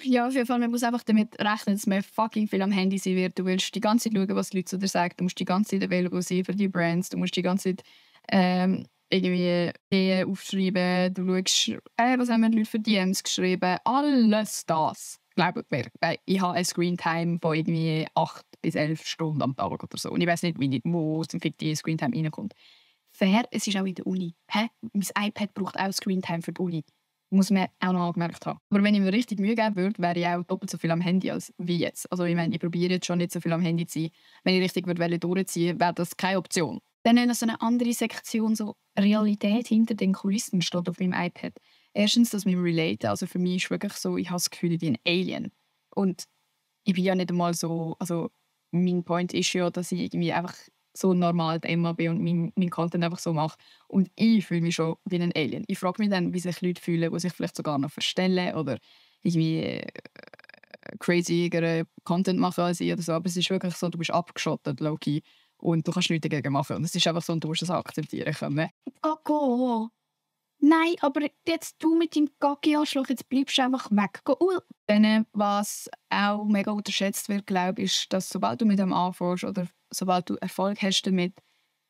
Ja, auf jeden Fall, man muss einfach damit rechnen, dass man fucking viel am Handy sein wird. Du willst die ganze Zeit schauen, was die Leute zu dir sagen. Du musst die ganze Zeit available sein für die Brands. Du musst die ganze Zeit irgendwie Ideen aufschreiben. Du schaust, was haben die Leute für DMs geschrieben. Alles das. Glaube ich habe eine Screentime von irgendwie 8 bis 11 Stunden am Tag oder so. Und ich weiß nicht, wo zum Fick die Screentime reinkommt. Fair, es ist auch in der Uni. Mein iPad braucht auch Screentime für die Uni. Muss man auch noch angemerkt haben. Aber wenn ich mir richtig Mühe geben würde, wäre ich auch doppelt so viel am Handy als wie jetzt. Also ich meine, ich probiere jetzt schon nicht so viel am Handy zu sein. Wenn ich richtig durchziehen würde, wäre das keine Option. Dann noch so eine andere Sektion, so Realität hinter den Kulissen, steht auf meinem iPad. Erstens, dass wir relaten. Also für mich ist wirklich so, ich habe das Gefühl, ich bin ein Alien. Und ich bin ja nicht einmal so... Also mein Point ist ja, dass ich irgendwie einfach so normal Emma bin und mein Content einfach so mache. Und ich fühle mich schon wie ein Alien. Ich frage mich dann, wie sich Leute fühlen, die sich vielleicht sogar noch verstellen oder irgendwie crazygeren Content machen als ich oder so. Aber es ist wirklich so, du bist abgeschottet, low-key. Und du kannst nichts dagegen machen. Und es ist einfach so, und du musst das akzeptieren können. Go. Nein, aber jetzt du mit deinem Gaggi-Anschlag, jetzt bleibst du einfach weg. Dann, was auch mega unterschätzt wird, glaube ich, ist, dass sobald du mit dem anfängst oder sobald du Erfolg hast damit,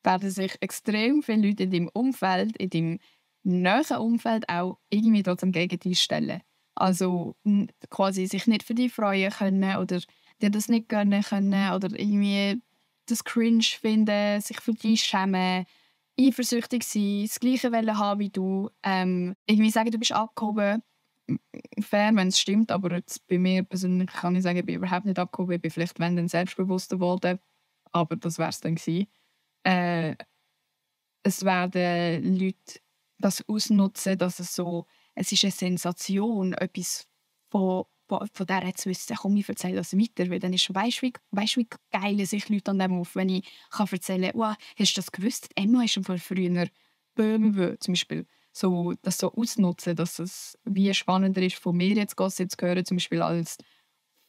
werden sich extrem viele Leute in deinem Umfeld, in deinem nahen Umfeld auch irgendwie trotzdem gegen dich stellen. Also quasi sich nicht für dich freuen können oder dir das nicht gönnen können oder irgendwie das cringe finden, sich für dich schämen, eifersüchtig sein, das Gleiche wollen haben wie du, irgendwie sagen, du bist abgehoben. Fair, wenn es stimmt, aber jetzt bei mir persönlich kann ich sagen, ich bin überhaupt nicht abgehoben. Ich bin vielleicht wenn dann selbstbewusster geworden, aber das wäre es dann gewesen. Es werden Leute das ausnutzen, dass es ist eine Sensation, etwas von der zu wissen. Komm, ich erzähle das weiter, weil dann ist, weißt du, wie geil sich Leute an dem auf, wenn ich kann erzählen kann, hast du das gewusst? Emma ist schon früher Böhme, zum Beispiel. So, das so ausnutzen, dass es wie spannender ist, von mir jetzt Gossip zu hören, zum Beispiel als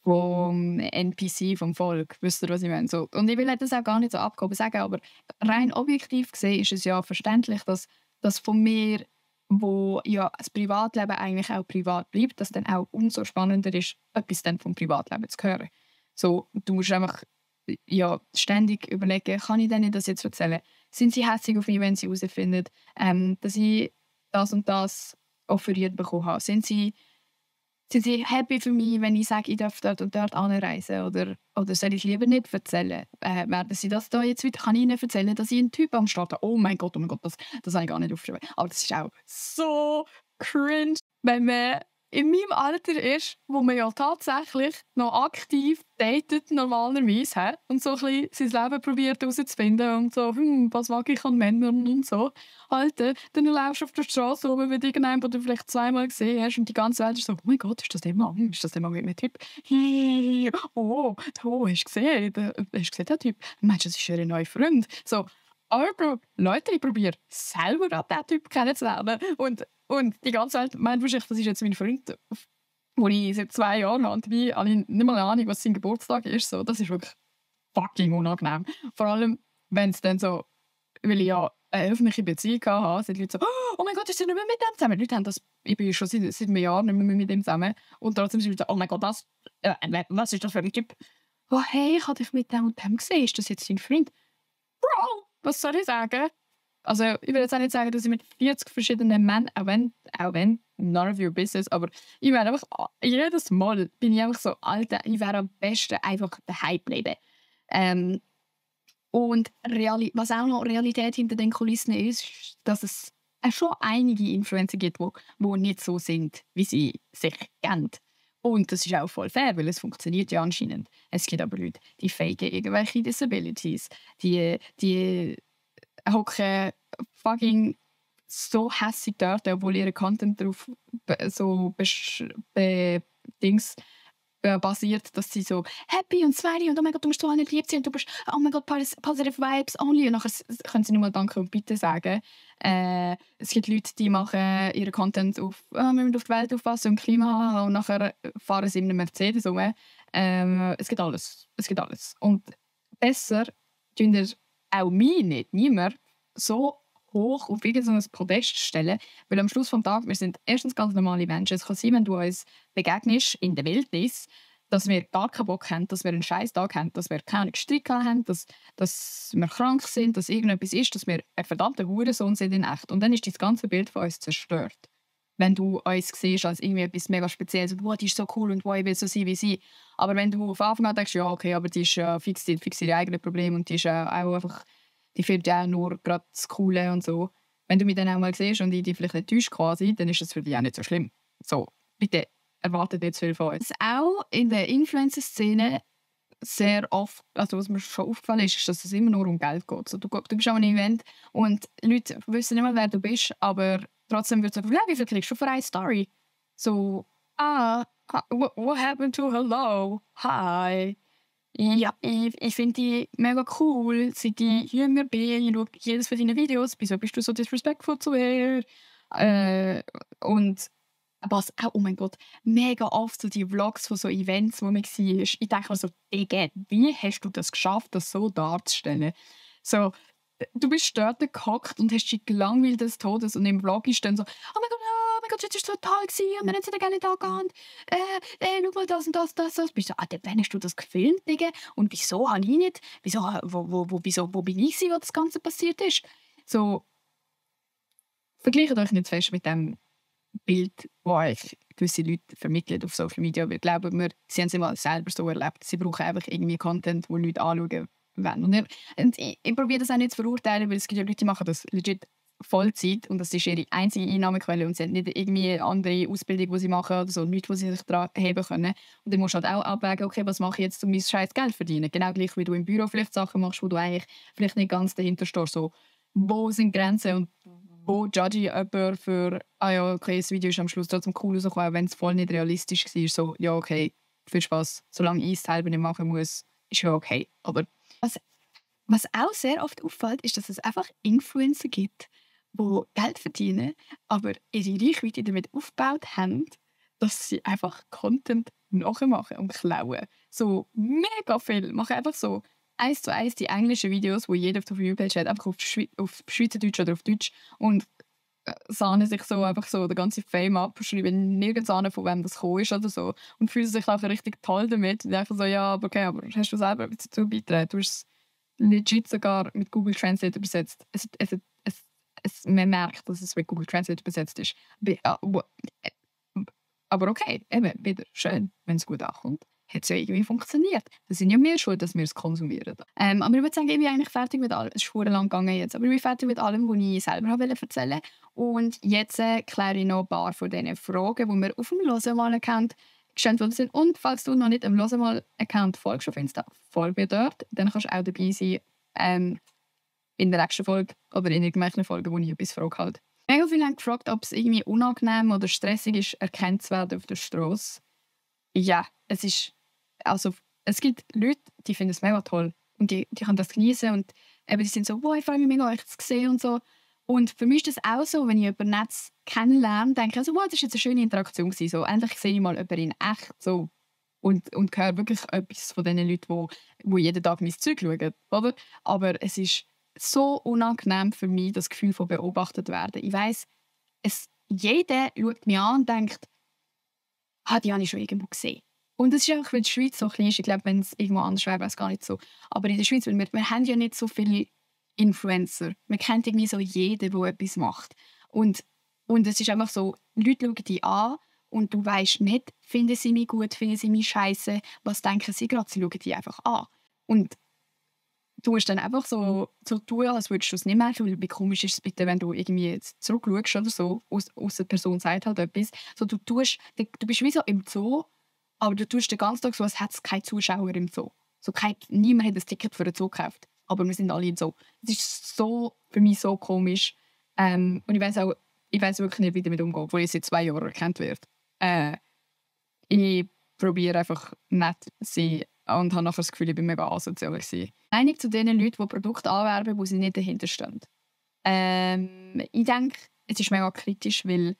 vom NPC, vom Volk. Wisst ihr, was ich meine? So. Und ich will das auch gar nicht so abgehoben sagen, aber rein objektiv gesehen ist es ja verständlich, dass das von mir, wo ja das Privatleben eigentlich auch privat bleibt, dass dann auch umso spannender ist, etwas dann vom Privatleben zu hören. So, du musst einfach ständig überlegen, kann ich denen das jetzt erzählen? Sind sie hässlich auf mich, wenn sie herausfinden, dass ich das und das offeriert bekommen habe? Sind sie happy für mich, wenn ich sage, ich darf dort und dort anreisen? Oder soll ich lieber nicht erzählen? Werden sie das da jetzt wieder? Kann ich ihnen erzählen, dass ich einen Typ am Start habe? Oh mein Gott, das habe ich gar nicht aufgeschrieben. Aber das ist auch so cringe, wenn man in meinem Alter ist, wo man ja tatsächlich noch aktiv datet normalerweise und so ein bisschen sein Leben probiert herauszufinden und so, was mag ich an Männern und so. Alter, dann laufst du auf der Straße rum mit irgendjemandem, den du vielleicht zweimal gesehen hast und die ganze Welt ist so, oh mein Gott, ist das der Mann? Ist das der Mann mit einem Typ? Oh, hast du gesehen? Hast du gesehen, der Typ? Meinst du, das ist ihr neuer Freund? So, aber Leute, ich probiere selber an diesen Typ kennenzulernen und die ganze Welt meint wahrscheinlich, das ist jetzt mein Freund, den ich seit 2 Jahren habe. Dabei habe ich nicht mal eine Ahnung, was sein Geburtstag ist. So, das ist wirklich fucking unangenehm. Vor allem, wenn es dann so, weil ich ja eine öffentliche Beziehung hatte, sind die Leute so, oh mein Gott, ist sie nicht mehr mit dem zusammen? Die Leute haben das, ich bin schon seit einem Jahr nicht mehr mit dem zusammen. Und trotzdem sind die Leute so, oh mein Gott, was ist das für ein Typ? Oh hey, ich habe dich mit dem und dem gesehen. Ist das jetzt dein Freund? Bro, was soll ich sagen? also ich würde jetzt auch nicht sagen, dass ich mit 40 verschiedenen Männern, auch wenn, none of your business, aber ich wäre einfach, jedes Mal bin ich einfach so, Alter, ich wäre am besten einfach daheim bleiben. Und was auch noch Realität hinter den Kulissen ist, dass es schon einige Influencer gibt, die nicht so sind, wie sie sich kennen. Und das ist auch voll fair, weil es funktioniert ja anscheinend. Es gibt aber Leute, die faken irgendwelche Disabilities, die hocken fucking so hässig dort, obwohl ihr Content darauf so Dings basiert, dass sie so happy und smiley und oh mein Gott, du musst so alle lieb sein und du bist oh mein Gott, positive vibes only und nachher können sie nur mal Danke und Bitte sagen. Es gibt Leute, die machen ihren Content auf wir müssen auf die Welt aufpassen und Klima und nachher fahren sie in einem Mercedes rum. Es gibt alles. Und besser tun ihr auch mich nicht, niemand, so hoch auf irgendein Podest stellen, weil am Schluss des Tages, wir sind erstens ganz normale Menschen. Es kann sein, wenn du uns begegnest in der Wildnis, dass wir gar keinen Bock haben, dass wir einen scheiß Tag haben, dass wir keine Streit haben, dass wir krank sind, dass irgendetwas ist, dass wir ein verdammter Hurensohn sind in echt. Und dann ist das ganze Bild von uns zerstört. Wenn du uns siehst als irgendwie etwas mega Spezielles und die ist so cool und ich will so sein wie sie. Aber wenn du auf Anfang an denkst, ja okay, aber die ist fix ihre eigenen Probleme und die ist auch einfach, die findet ja auch nur gerade das Coole und so. Wenn du mich dann auch mal siehst und ich dich vielleicht enttäuscht quasi, dann ist das für dich auch nicht so schlimm. So, bitte erwartet nicht zu viel von uns. Auch in der Influencer-Szene sehr oft, also was mir schon aufgefallen ist, dass es immer nur um Geld geht. So, du bist an einem Event und Leute wissen nicht mehr, wer du bist, aber trotzdem wird so gefragt, wie viel kriegst du für eine Story? So, what happened to hello? Hi. Ja, ich finde die mega cool. Seit ich jünger bin, ich schaue jedes von deinen Videos. Wieso bist du so disrespectful zu mir? Und was auch, oh mein Gott, mega oft so die Vlogs von so Events, wo man war. Ich denke mir so, Digga, wie hast du das geschafft, das so darzustellen? So, du bist dort gehockt und hast dich gelangweilt des Todes und im Vlog ist dann so, oh mein Gott, das war so toll gewesen und wir haben sie gerne da gehabt. Schau mal das und das. Bist du so, wann hast du das gefilmt, Digga? Und wieso habe ich nicht? Wieso, wo bin ich gewesen, wo das Ganze passiert ist? So, vergleicht euch nicht fest mit dem Bild, das euch gewisse Leute vermitteln auf Social Media. Weil glauben mir, sie haben es immer selber so erlebt. Sie brauchen einfach irgendwie Content, wo Leute anschauen wollen. Und ich probiere das auch nicht zu verurteilen, weil es gibt ja Leute, die machen das legit Vollzeit und das ist ihre einzige Einnahmequelle und sie haben nicht irgendwie eine andere Ausbildung, die sie machen oder so, nichts, wo sie sich daran heben können. Und dann musst du halt auch abwägen, okay, was mache ich jetzt, um mein scheiß Geld zu verdienen? Genau gleich, wie du im Büro vielleicht Sachen machst, wo du eigentlich vielleicht nicht ganz dahinter stehst. So, wo sind Grenzen und wo judge ich jemanden für, ja, okay, das Video ist am Schluss trotzdem cool rausgekommen, wenn es voll nicht realistisch war. So, ja, okay, viel Spaß. Solange ich es selber nicht machen muss, ist ja okay. Aber was auch sehr oft auffällt, ist, dass es einfach Influencer gibt, die Geld verdienen, aber ihre Reichweite damit aufgebaut haben, dass sie einfach Content nachmachen und klauen. So mega viel. Machen einfach so 1:1 die englischen Videos, die jeder auf der View-Page hat, einfach auf Schweizerdeutsch oder auf Deutsch und sahnen sich so einfach so den ganzen Fame ab, schreiben nirgends an, von wem das gekommen ist oder so und fühlen sich einfach richtig toll damit und einfach so, ja, aber okay, aber hast du selber etwas dazu beitragen? Du hast es legit sogar mit Google Translate übersetzt. Man merkt, dass es mit Google Translate übersetzt ist. Aber okay, eben, wieder schön, wenn es gut ankommt. Hat es ja irgendwie funktioniert. Das sind ja wir schuld, dass wir es konsumieren. Aber ich würde sagen, ich bin eigentlich fertig mit allem. Es ist verdammt lang gegangen jetzt. Aber ich bin fertig mit allem, was ich selber erzählen wollte. Und jetzt kläre ich noch ein paar von diesen Fragen, die wir auf dem Losemal-Account gestellt worden sind. Und falls du noch nicht dem Losemal-Account folgst auf Insta, folge mir dort. Dann kannst du auch dabei sein in der nächsten Folge oder in irgendwelchen Folgen, wo ich etwas frage. Halt. Mega viele haben gefragt, ob es irgendwie unangenehm oder stressig ist, erkannt zu werden auf der Straße. Ja, es gibt Leute, die finden es mega toll und die können das genießen und eben, die sind so, wow, ich freue mich mega, euch zu sehen und so. Und für mich ist das auch so, wenn ich jemanden Netz kennenlerne, denke ich, also, wow, das war jetzt eine schöne Interaktion gewesen. So, endlich sehe ich mal jemanden in echt so und höre wirklich etwas von den Leuten, die jeden Tag mein Zeug schauen, oder? Aber es ist so unangenehm für mich, das Gefühl von beobachtet werden. Ich weiss, jeder schaut mich an und denkt, die habe ich schon irgendwo gesehen. Und das ist auch, weil die Schweiz so klein ist. Ich glaube, wenn es irgendwo anders wäre, wäre es gar nicht so. Aber in der Schweiz, wir haben ja nicht so viele Influencer. Man kennt irgendwie so jeden, der etwas macht. Und es ist einfach so, Leute schauen dich an und du weißt nicht, finden sie mich gut, finden sie mich scheiße, was denken sie gerade, sie schauen dich einfach an. Und du musst dann einfach so tun, als würdest du es nicht merken, weil wie komisch ist es bitte, wenn du irgendwie jetzt zurückschaust oder so, aus der Person sagt halt etwas. So, du bist wie so im Zoo, aber du tust den ganzen Tag so, als hätte es keine Zuschauer im Zoo. So, niemand hat ein Ticket für einen Zoo gekauft, aber wir sind alle im Zoo. Es ist so, für mich so komisch. Und ich weiss wirklich nicht, wie ich damit umgehe, obwohl ich seit 2 Jahren erkannt werde. Ich probiere einfach nett zu sein und habe nachher das Gefühl, ich bin mega asozial gewesen. Einig zu den Leuten, die Produkte anwerben, wo sie nicht dahinter stehen. Ich denke, es ist mega kritisch, weil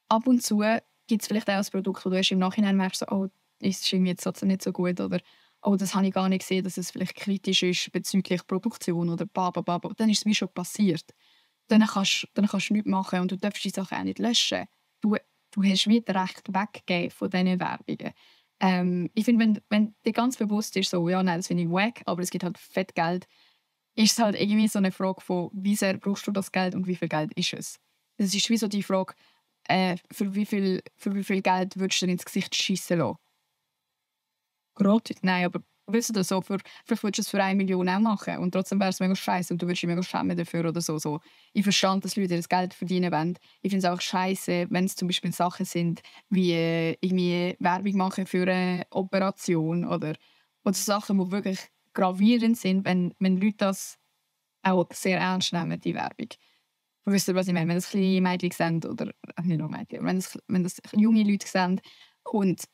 ab und zu gibt es vielleicht auch ein Produkt, wo du erst im Nachhinein merkst, so, oh, ist irgendwie jetzt trotzdem nicht so gut oder oh, das habe ich gar nicht gesehen, dass es vielleicht kritisch ist bezüglich Produktion oder babababa. Dann ist es wie schon passiert. Dann kannst du nichts machen und du darfst die Sachen auch nicht löschen. Du hast wie das Recht weggegeben von diesen Werbungen. Ich finde, wenn dir ganz bewusst ist, so, ja, nein, das finde ich wack, aber es gibt halt fett Geld, ist es halt irgendwie so eine Frage von, wie sehr brauchst du das Geld und wie viel Geld ist es? Es ist wie so die Frage, für wie viel Geld würdest du dir ins Gesicht schiessen lassen? Gratis? Nein, aber willst du das so, vielleicht würdest du es für 1 Million auch machen und trotzdem wäre es mega scheiße und du würdest dich mega schämen dafür oder so. Ich verstehe, dass Leute das Geld verdienen wollen. Ich finde es auch scheiße, wenn es zum Beispiel Sachen sind, wie irgendwie Werbung machen für eine Operation oder Sachen, die wirklich gravierend sind, wenn Leute das auch sehr ernst nehmen, die Werbung. Wisst ihr, was ich meine? Wenn das kleine Mädchen sehen oder nicht nur Mädchen, wenn das junge Leute sehen und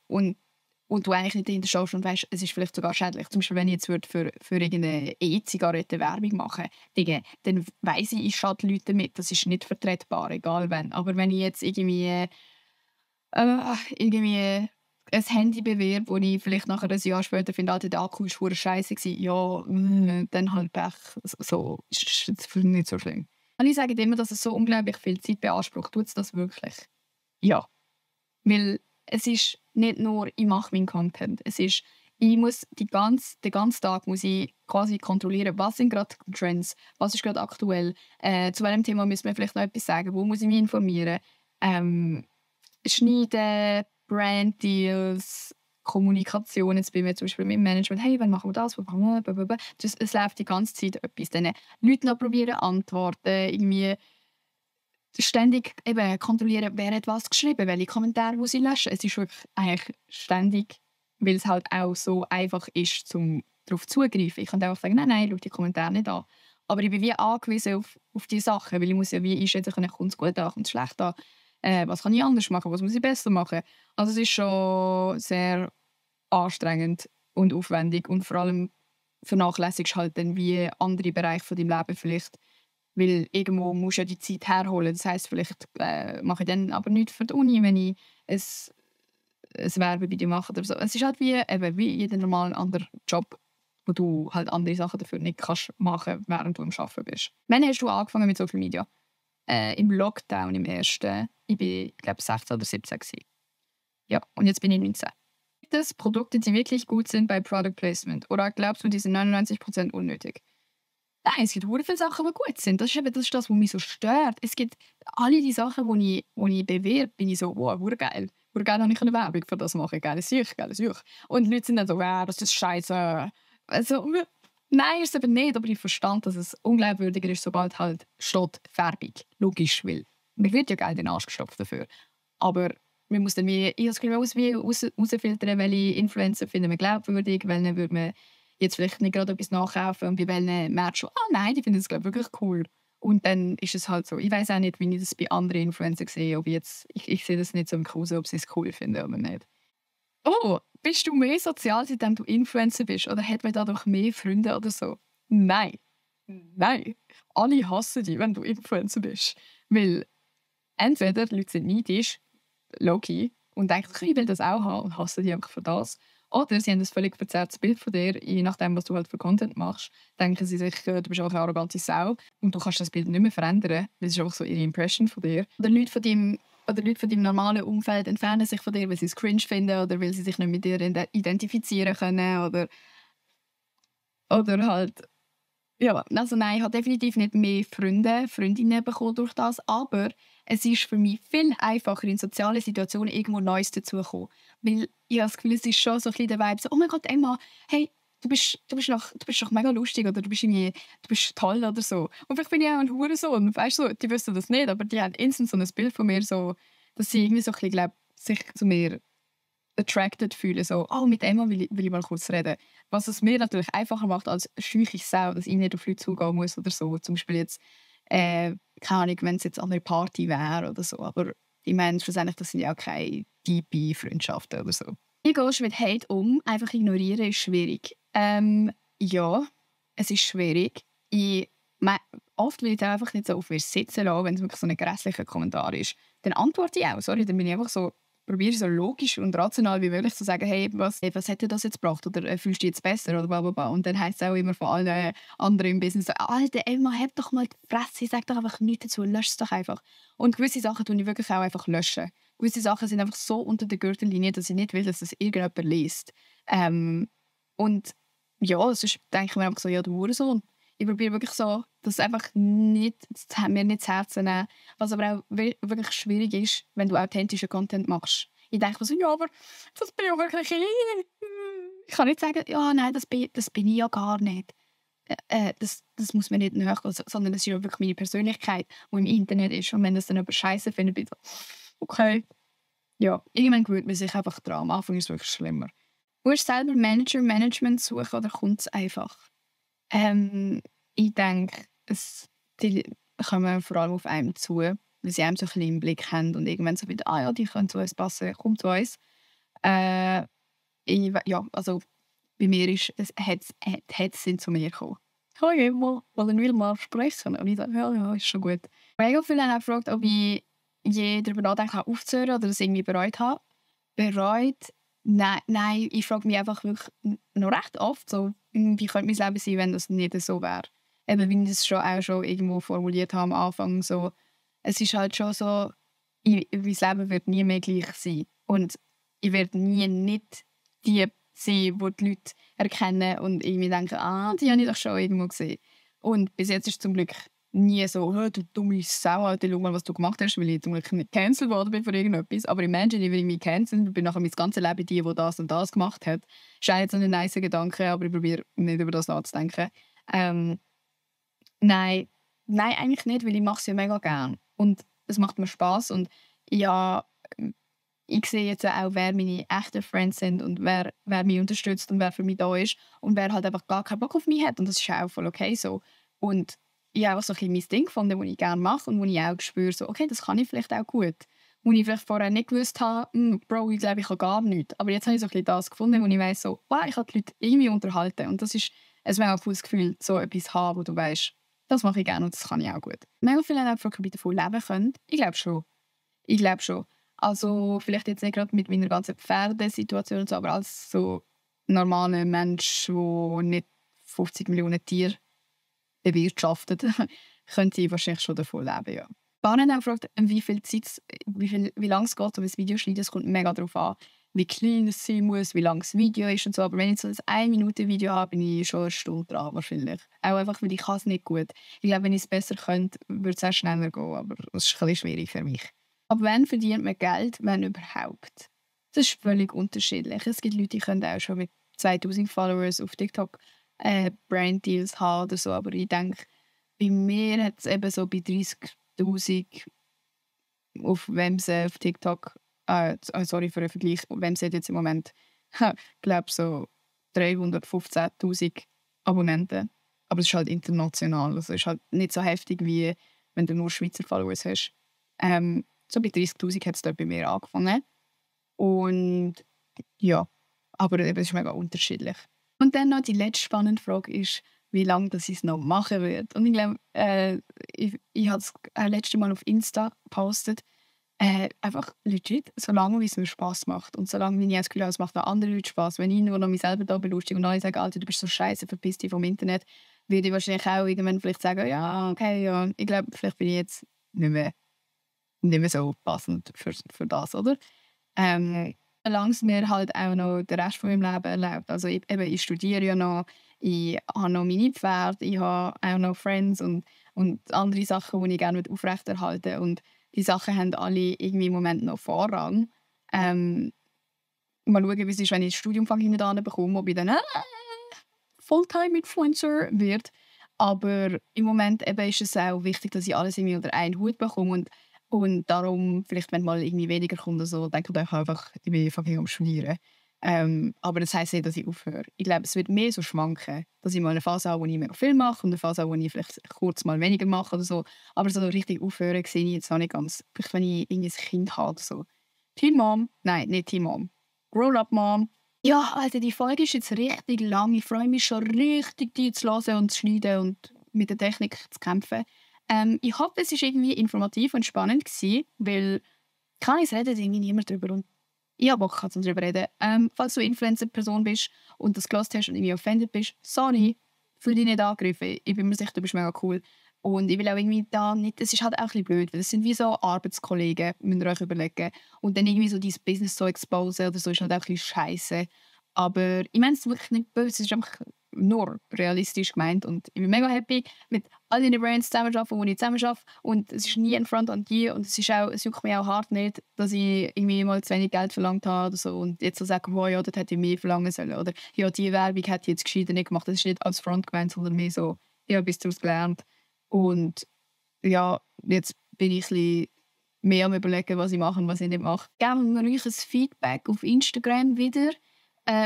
du eigentlich nicht dahinter stehst und weißt, es ist vielleicht sogar schädlich. Zum Beispiel, wenn ich jetzt für irgendeine E-Zigarette Werbung machen würde, dann weiss ich schade Leute damit. Das ist nicht vertretbar, egal wenn. Aber wenn ich jetzt irgendwie ein Handy bewerbe, wo ich vielleicht nachher ein Jahr später finde, der Akku war verdammt scheisse, ja, dann halt Pech. So, ist nicht so schlimm. Und ich sage immer, dass es so unglaublich viel Zeit beansprucht. Tut es das wirklich? Ja. Weil es ist nicht nur, ich mache meinen Content. Es ist, ich muss den ganzen Tag muss ich quasi kontrollieren, was sind gerade Trends, was ist gerade aktuell, zu welchem Thema müssen wir vielleicht noch etwas sagen, wo muss ich mich informieren. Schneiden, Brand-Deals, Kommunikation, jetzt bin ich zum Beispiel mit dem Management, hey, wann machen wir das, blablabla. Es läuft die ganze Zeit etwas. Dann Leute noch probieren antworten, irgendwie ständig eben kontrollieren, wer hat was geschrieben, welche Kommentare wo sie löschen. Es ist wirklich eigentlich ständig, weil es halt auch so einfach ist, um darauf zuzugreifen. Ich kann auch sagen, nein, schau die Kommentare nicht an. Aber ich bin wie angewiesen auf diese Sachen, weil ich muss ja wie einschätzen können, kommt es gut an, kommt es schlecht an, was kann ich anders machen, was muss ich besser machen. Also es ist schon sehr anstrengend und aufwendig und vor allem vernachlässigst halt dann wie andere Bereiche von deinem Leben vielleicht. Weil irgendwo musst du ja die Zeit herholen. Das heisst, vielleicht mache ich dann aber nichts für die Uni, wenn ich ein Werbevideo mache oder so. Es ist halt wie jeder normale andere Job, wo du halt andere Sachen dafür nicht kannst machen, während du am Arbeiten bist. Wann hast du angefangen mit Social Media? Im Lockdown, im ersten. Ich war, glaube 16 oder 17 gewesen. Ja, und jetzt bin ich 19. Dass Produkte, die wirklich gut sind bei Product Placement? Oder glaubst du, die sind 99% unnötig? Nein, es gibt sehr viele Sachen, die gut sind. Das ist das, was mich so stört. Es gibt alle die Sachen, die ich bewerbe, bin ich so, wow, geil. Geil, habe ich eine Werbung für das machen. Geiles Sicht. Und die Leute sind dann so, das ist scheiße. Also, nein, ist es eben nicht. Aber ich verstand, dass es unglaubwürdiger ist, sobald halt steht Werbung. Logisch, weil mir wird ja Geld in den Arsch gestopft dafür. Aber man muss dann ich habe das Gefühl, herausfiltern, welche Influencer finden wir glaubwürdig, welche würde man jetzt vielleicht nicht gerade etwas nachkaufen und bei welchen merkt schon, nein, die finden das glaube ich wirklich cool. Und dann ist es halt so. Ich weiß auch nicht, wie ich das bei anderen Influencern sehe, ob ich sehe das nicht so im Kruse, ob sie es cool finden oder nicht. Oh, bist du mehr sozial, seitdem du Influencer bist? Oder hat man dadurch mehr Freunde oder so? Nein. Nein. Alle hassen dich, wenn du Influencer bist. Weil entweder die Leute sind neidisch, low-key, und denken, ich will das auch haben und hassen dich einfach für das. Oder sie haben ein völlig verzerrtes Bild von dir, je nachdem, was du halt für Content machst. Denken sie sich, du bist auch eine arrogante Sau und du kannst das Bild nicht mehr verändern. Das ist einfach so ihre Impression von dir. Oder Leute von deinem normalen Umfeld entfernen sich von dir, weil sie es cringe finden oder weil sie sich nicht mit dir identifizieren können. Oder Oder halt, ja, also nein, ich habe definitiv nicht mehr Freunde, Freundinnen bekommen durch das, aber es ist für mich viel einfacher, in sozialen Situationen irgendwo Neues dazuzukommen. Weil ich habe das Gefühl, es ist schon so ein bisschen der Vibe, so, oh mein Gott, Emma, hey, du bist doch mega lustig oder du bist toll oder so. Und vielleicht bin ich auch ein Hurensohn, weißt du, die wissen das nicht, aber die haben instant so ein Bild von mir, so, dass sie irgendwie so ein bisschen, glaub, sich zu mir attracted fühlen, so, oh, mit Emma will ich mal kurz reden. Was es mir natürlich einfacher macht als schüche Sau, dass ich nicht auf Leute zugehen muss oder so. Zum Beispiel jetzt, keine Ahnung, wenn es jetzt an einer Party wäre oder so. Aber ich meine, schlussendlich, das sind ja auch keine tiefe Freundschaften oder so. Wie gehst du mit Hate um? Einfach ignorieren ist schwierig. Ja, es ist schwierig. Oft will ich dann einfach nicht so auf mir sitzen lassen, wenn es wirklich so ein grässlicher Kommentar ist. Dann antworte ich auch, sorry, dann bin ich einfach so, probiere so logisch und rational wie möglich zu sagen, hey, was hätte das jetzt gebracht oder fühlst du dich jetzt besser oder bla bla bla. Und dann heisst es auch immer von allen anderen im Business so, Alter, Emma, hab doch mal die Fresse, sag doch einfach nichts dazu, lösch es doch einfach. Und gewisse Sachen tue ich wirklich auch einfach löschen. Gewisse Sachen sind einfach so unter der Gürtellinie, dass ich nicht will, dass das irgendjemand liest. Und ja, sonst denke ich mir einfach so, ja, du Hurensohn. Ich probiere wirklich so, dass einfach nicht, mir nicht zu Herzen nehmen. Was aber auch wirklich schwierig ist, wenn du authentischen Content machst. Ich denke mir so, ja, aber das bin ich auch wirklich ich. Ich kann nicht sagen, ja, nein, das bin ich ja gar nicht. Das muss mir nicht nachgehen, sondern das ist ja wirklich meine Persönlichkeit, die im Internet ist. Und wenn das dann über Scheiße findet, bin ich so, okay. Ja, irgendwann gewöhnt man sich einfach dran. Am Anfang ist es wirklich schlimmer. Musst du selber Management suchen oder kommt es einfach? Ich denke, die kommen vor allem auf einem zu, weil sie einem so ein bisschen im Blick haben und irgendwann so wieder, ah ja, die können zu uns passen, kommt zu uns. Ja, also bei mir ist es, sind zu mir gekommen. Hey, wollen wir mal sprechen? Und ich dachte, ja, ist schon gut. Mega viele haben auch gefragt, ob ich je darüber nachdenken habe, aufzuhören oder das irgendwie bereut habe. Bereut? Nein, ich frage mich einfach wirklich noch recht oft, so, wie könnte mein Leben sein, wenn das nicht so wäre. Eben, wie ich das auch schon irgendwo formuliert habe am Anfang, so, es ist halt schon so, mein Leben wird nie mehr gleich sein. Und ich werde nie nicht die sein, die die Leute erkennen und irgendwie denken, ah, die habe ich doch schon irgendwo gesehen. Und bis jetzt ist es zum Glück nie so, «Hä, du dumme Sau, Alter, schau mal, was du gemacht hast», weil ich zum Glück nicht gecancelt worden bin für irgendetwas. Aber imagine, ich will mich canceln, ich bin nachher mein ganzes Leben die das und das gemacht hat. Ist auch jetzt so ein nice Gedanke, aber ich probiere nicht über das nachzudenken. Nein, eigentlich nicht, weil ich mache es ja mega gern. Und es macht mir Spass und ja, ich sehe jetzt auch, wer meine echten Friends sind und wer mich unterstützt und wer für mich da ist und wer halt einfach gar keinen Bock auf mich hat. Und das ist auch voll okay so. Und ich habe auch so ein bisschen mein Ding gefunden, das ich gerne mache und wo ich auch spüre, so, okay, das kann ich vielleicht auch gut. Wo ich vielleicht vorher nicht gewusst habe, Bro, ich glaube, ich kann gar nichts. Aber jetzt habe ich so ein bisschen das gefunden, wo ich weiss, so, wow, ich kann die Leute irgendwie unterhalten. Und das ist ein mega cooles Gefühl, so etwas zu haben, wo du weißt, das mache ich gerne und das kann ich auch gut. Mega viele haben auch gefragt, ob ich davon leben könnte. Ich glaube schon. Also vielleicht jetzt nicht gerade mit meiner ganzen Pferdesituation, so, aber als so normaler Mensch, der nicht 50 Millionen Tiere bewirtschaftet, könnte ich wahrscheinlich schon davon leben, ja. Bahnen haben auch gefragt, wie lange es geht, um ein Video zu schneiden. Es kommt mega darauf an, wie klein es sein muss, wie lang das Video ist und so. Aber wenn ich so ein 1-Minuten-Video habe, bin ich schon eine Stunde dran wahrscheinlich. Auch einfach, weil ich es nicht gut. Ich glaube, wenn ich es besser könnte, würde es auch schneller gehen. Aber das ist ein bisschen schwierig für mich. Ab wann verdient man Geld, wenn überhaupt? Das ist völlig unterschiedlich. Es gibt Leute, die können auch schon mit 2000 Followers auf TikTok Brand-Deals haben oder so. Aber ich denke, bei mir hat es eben so bei 30'000 auf Wemse auf TikTok, sorry für den Vergleich, Wemse hat jetzt im Moment, ich glaube so 315'000 Abonnenten. Aber es ist halt international, also es ist halt nicht so heftig, wie wenn du nur Schweizer Followers hast. So bei 30'000 hat es dort bei mir angefangen. Und ja, aber es ist mega unterschiedlich. Und dann noch die letzte spannende Frage ist, wie lange ich es noch machen werde. Und ich glaube, ich habe es letztes Mal auf Insta gepostet. Einfach legit, solange wie es mir Spass macht. Und solange wie ich das Gefühl habe, es macht auch anderen Leuten Spass. Wenn ich nur noch mich selber da belustige und alle sagen, Alter, du bist so scheiße, verpiss dich vom Internet, würde ich wahrscheinlich auch irgendwann vielleicht sagen, ja, okay, ja, ich glaube, vielleicht bin ich jetzt nicht mehr so passend für das, oder? Solange es mir halt auch noch den Rest von meinem Leben erlaubt. Also ich studiere ja noch, ich habe noch meine Pferde, ich habe auch noch Friends und andere Sachen, die ich gerne aufrechterhalten möchte. Und die Sachen haben alle irgendwie im Moment noch Vorrang. Mal schauen, wie es ist, wenn ich das Studium hinten bekomme, ob ich dann Fulltime-Influencer wird. Aber im Moment eben ist es auch wichtig, dass ich alles irgendwie unter einen Hut bekomme und darum, vielleicht wenn mal irgendwie weniger kommt oder so, denke ich einfach, ich bin fucking am Studieren. Aber das heisst nicht, dass ich aufhöre. Ich glaube, es wird mehr so schwanken, dass ich mal eine Phase habe, wo ich mehr viel mache und eine Phase habe, wo ich vielleicht kurz mal weniger mache oder so. Aber so richtig aufhören sehe ich jetzt auch nicht ganz. Vielleicht wenn ich irgendwie ein Kind habe oder so. Teen Mom? Nein, nicht Teen Mom. Grown-up Mom. Ja, also die Folge ist jetzt richtig lang. Ich freue mich schon richtig, die zu hören und zu schneiden und mit der Technik zu kämpfen. Ich hoffe, es war irgendwie informativ und spannend gewesen, weil es redet irgendwie niemand darüber und ich habe Bock darüber reden. Falls du Influencer-Person bist und das gehört hast und irgendwie offended bist, sorry, fühl dich nicht angegriffen. Ich bin mir sicher, du bist mega cool. Und ich will auch irgendwie da nicht, es ist halt auch ein bisschen blöd, weil es sind wie so Arbeitskollegen, müsst ihr euch überlegen. Und dann irgendwie so dein Business so exposen oder so ist halt auch ein bisschen scheisse. Aber ich meine es wirklich nicht böse, es ist einfach nur realistisch gemeint. Und ich bin mega happy mit all den Brands zusammenarbeiten, die ich zusammenarbeite. Und es ist nie ein Front an die. Und es juckt mich auch hart nicht, dass ich irgendwie mal zu wenig Geld verlangt habe oder so. Und jetzt so sagen, wow, ja, das hätte ich mehr verlangen sollen. Oder ja, die Werbung hätte ich jetzt gescheiter nicht gemacht. Das ist nicht als Front gemeint, sondern mehr so, ich habe etwas daraus gelernt. Und ja, jetzt bin ich ein bisschen mehr am Überlegen, was ich mache und was ich nicht mache. Geben wir euch ein Feedback auf Instagram wieder.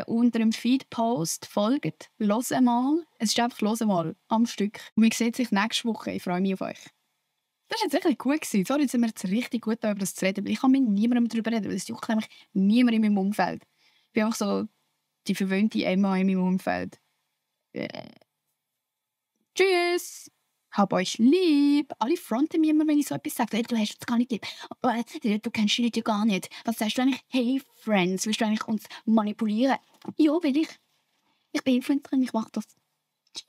Unter dem Feed-Post folgt. Hört mal. Es ist einfach «Hört mal» am Stück. Und wir sehen sich nächste Woche. Ich freue mich auf euch. Das war jetzt wirklich gut gewesen. Sorry, jetzt sind wir jetzt richtig gut darüber das zu reden. Ich kann mit niemandem darüber reden, weil es juckt nämlich niemand in meinem Umfeld. Ich bin einfach so die verwöhnte Emma in meinem Umfeld. Tschüss! Hab euch lieb. Alle fronten mir immer, wenn ich so etwas sage. Du hast uns gar nicht lieb. Du kennst die Leute gar nicht. Was sagst du eigentlich? Hey, Friends, willst du eigentlich uns manipulieren? Ja, will ich. Ich bin Influencerin, ich mache das. Tschüss.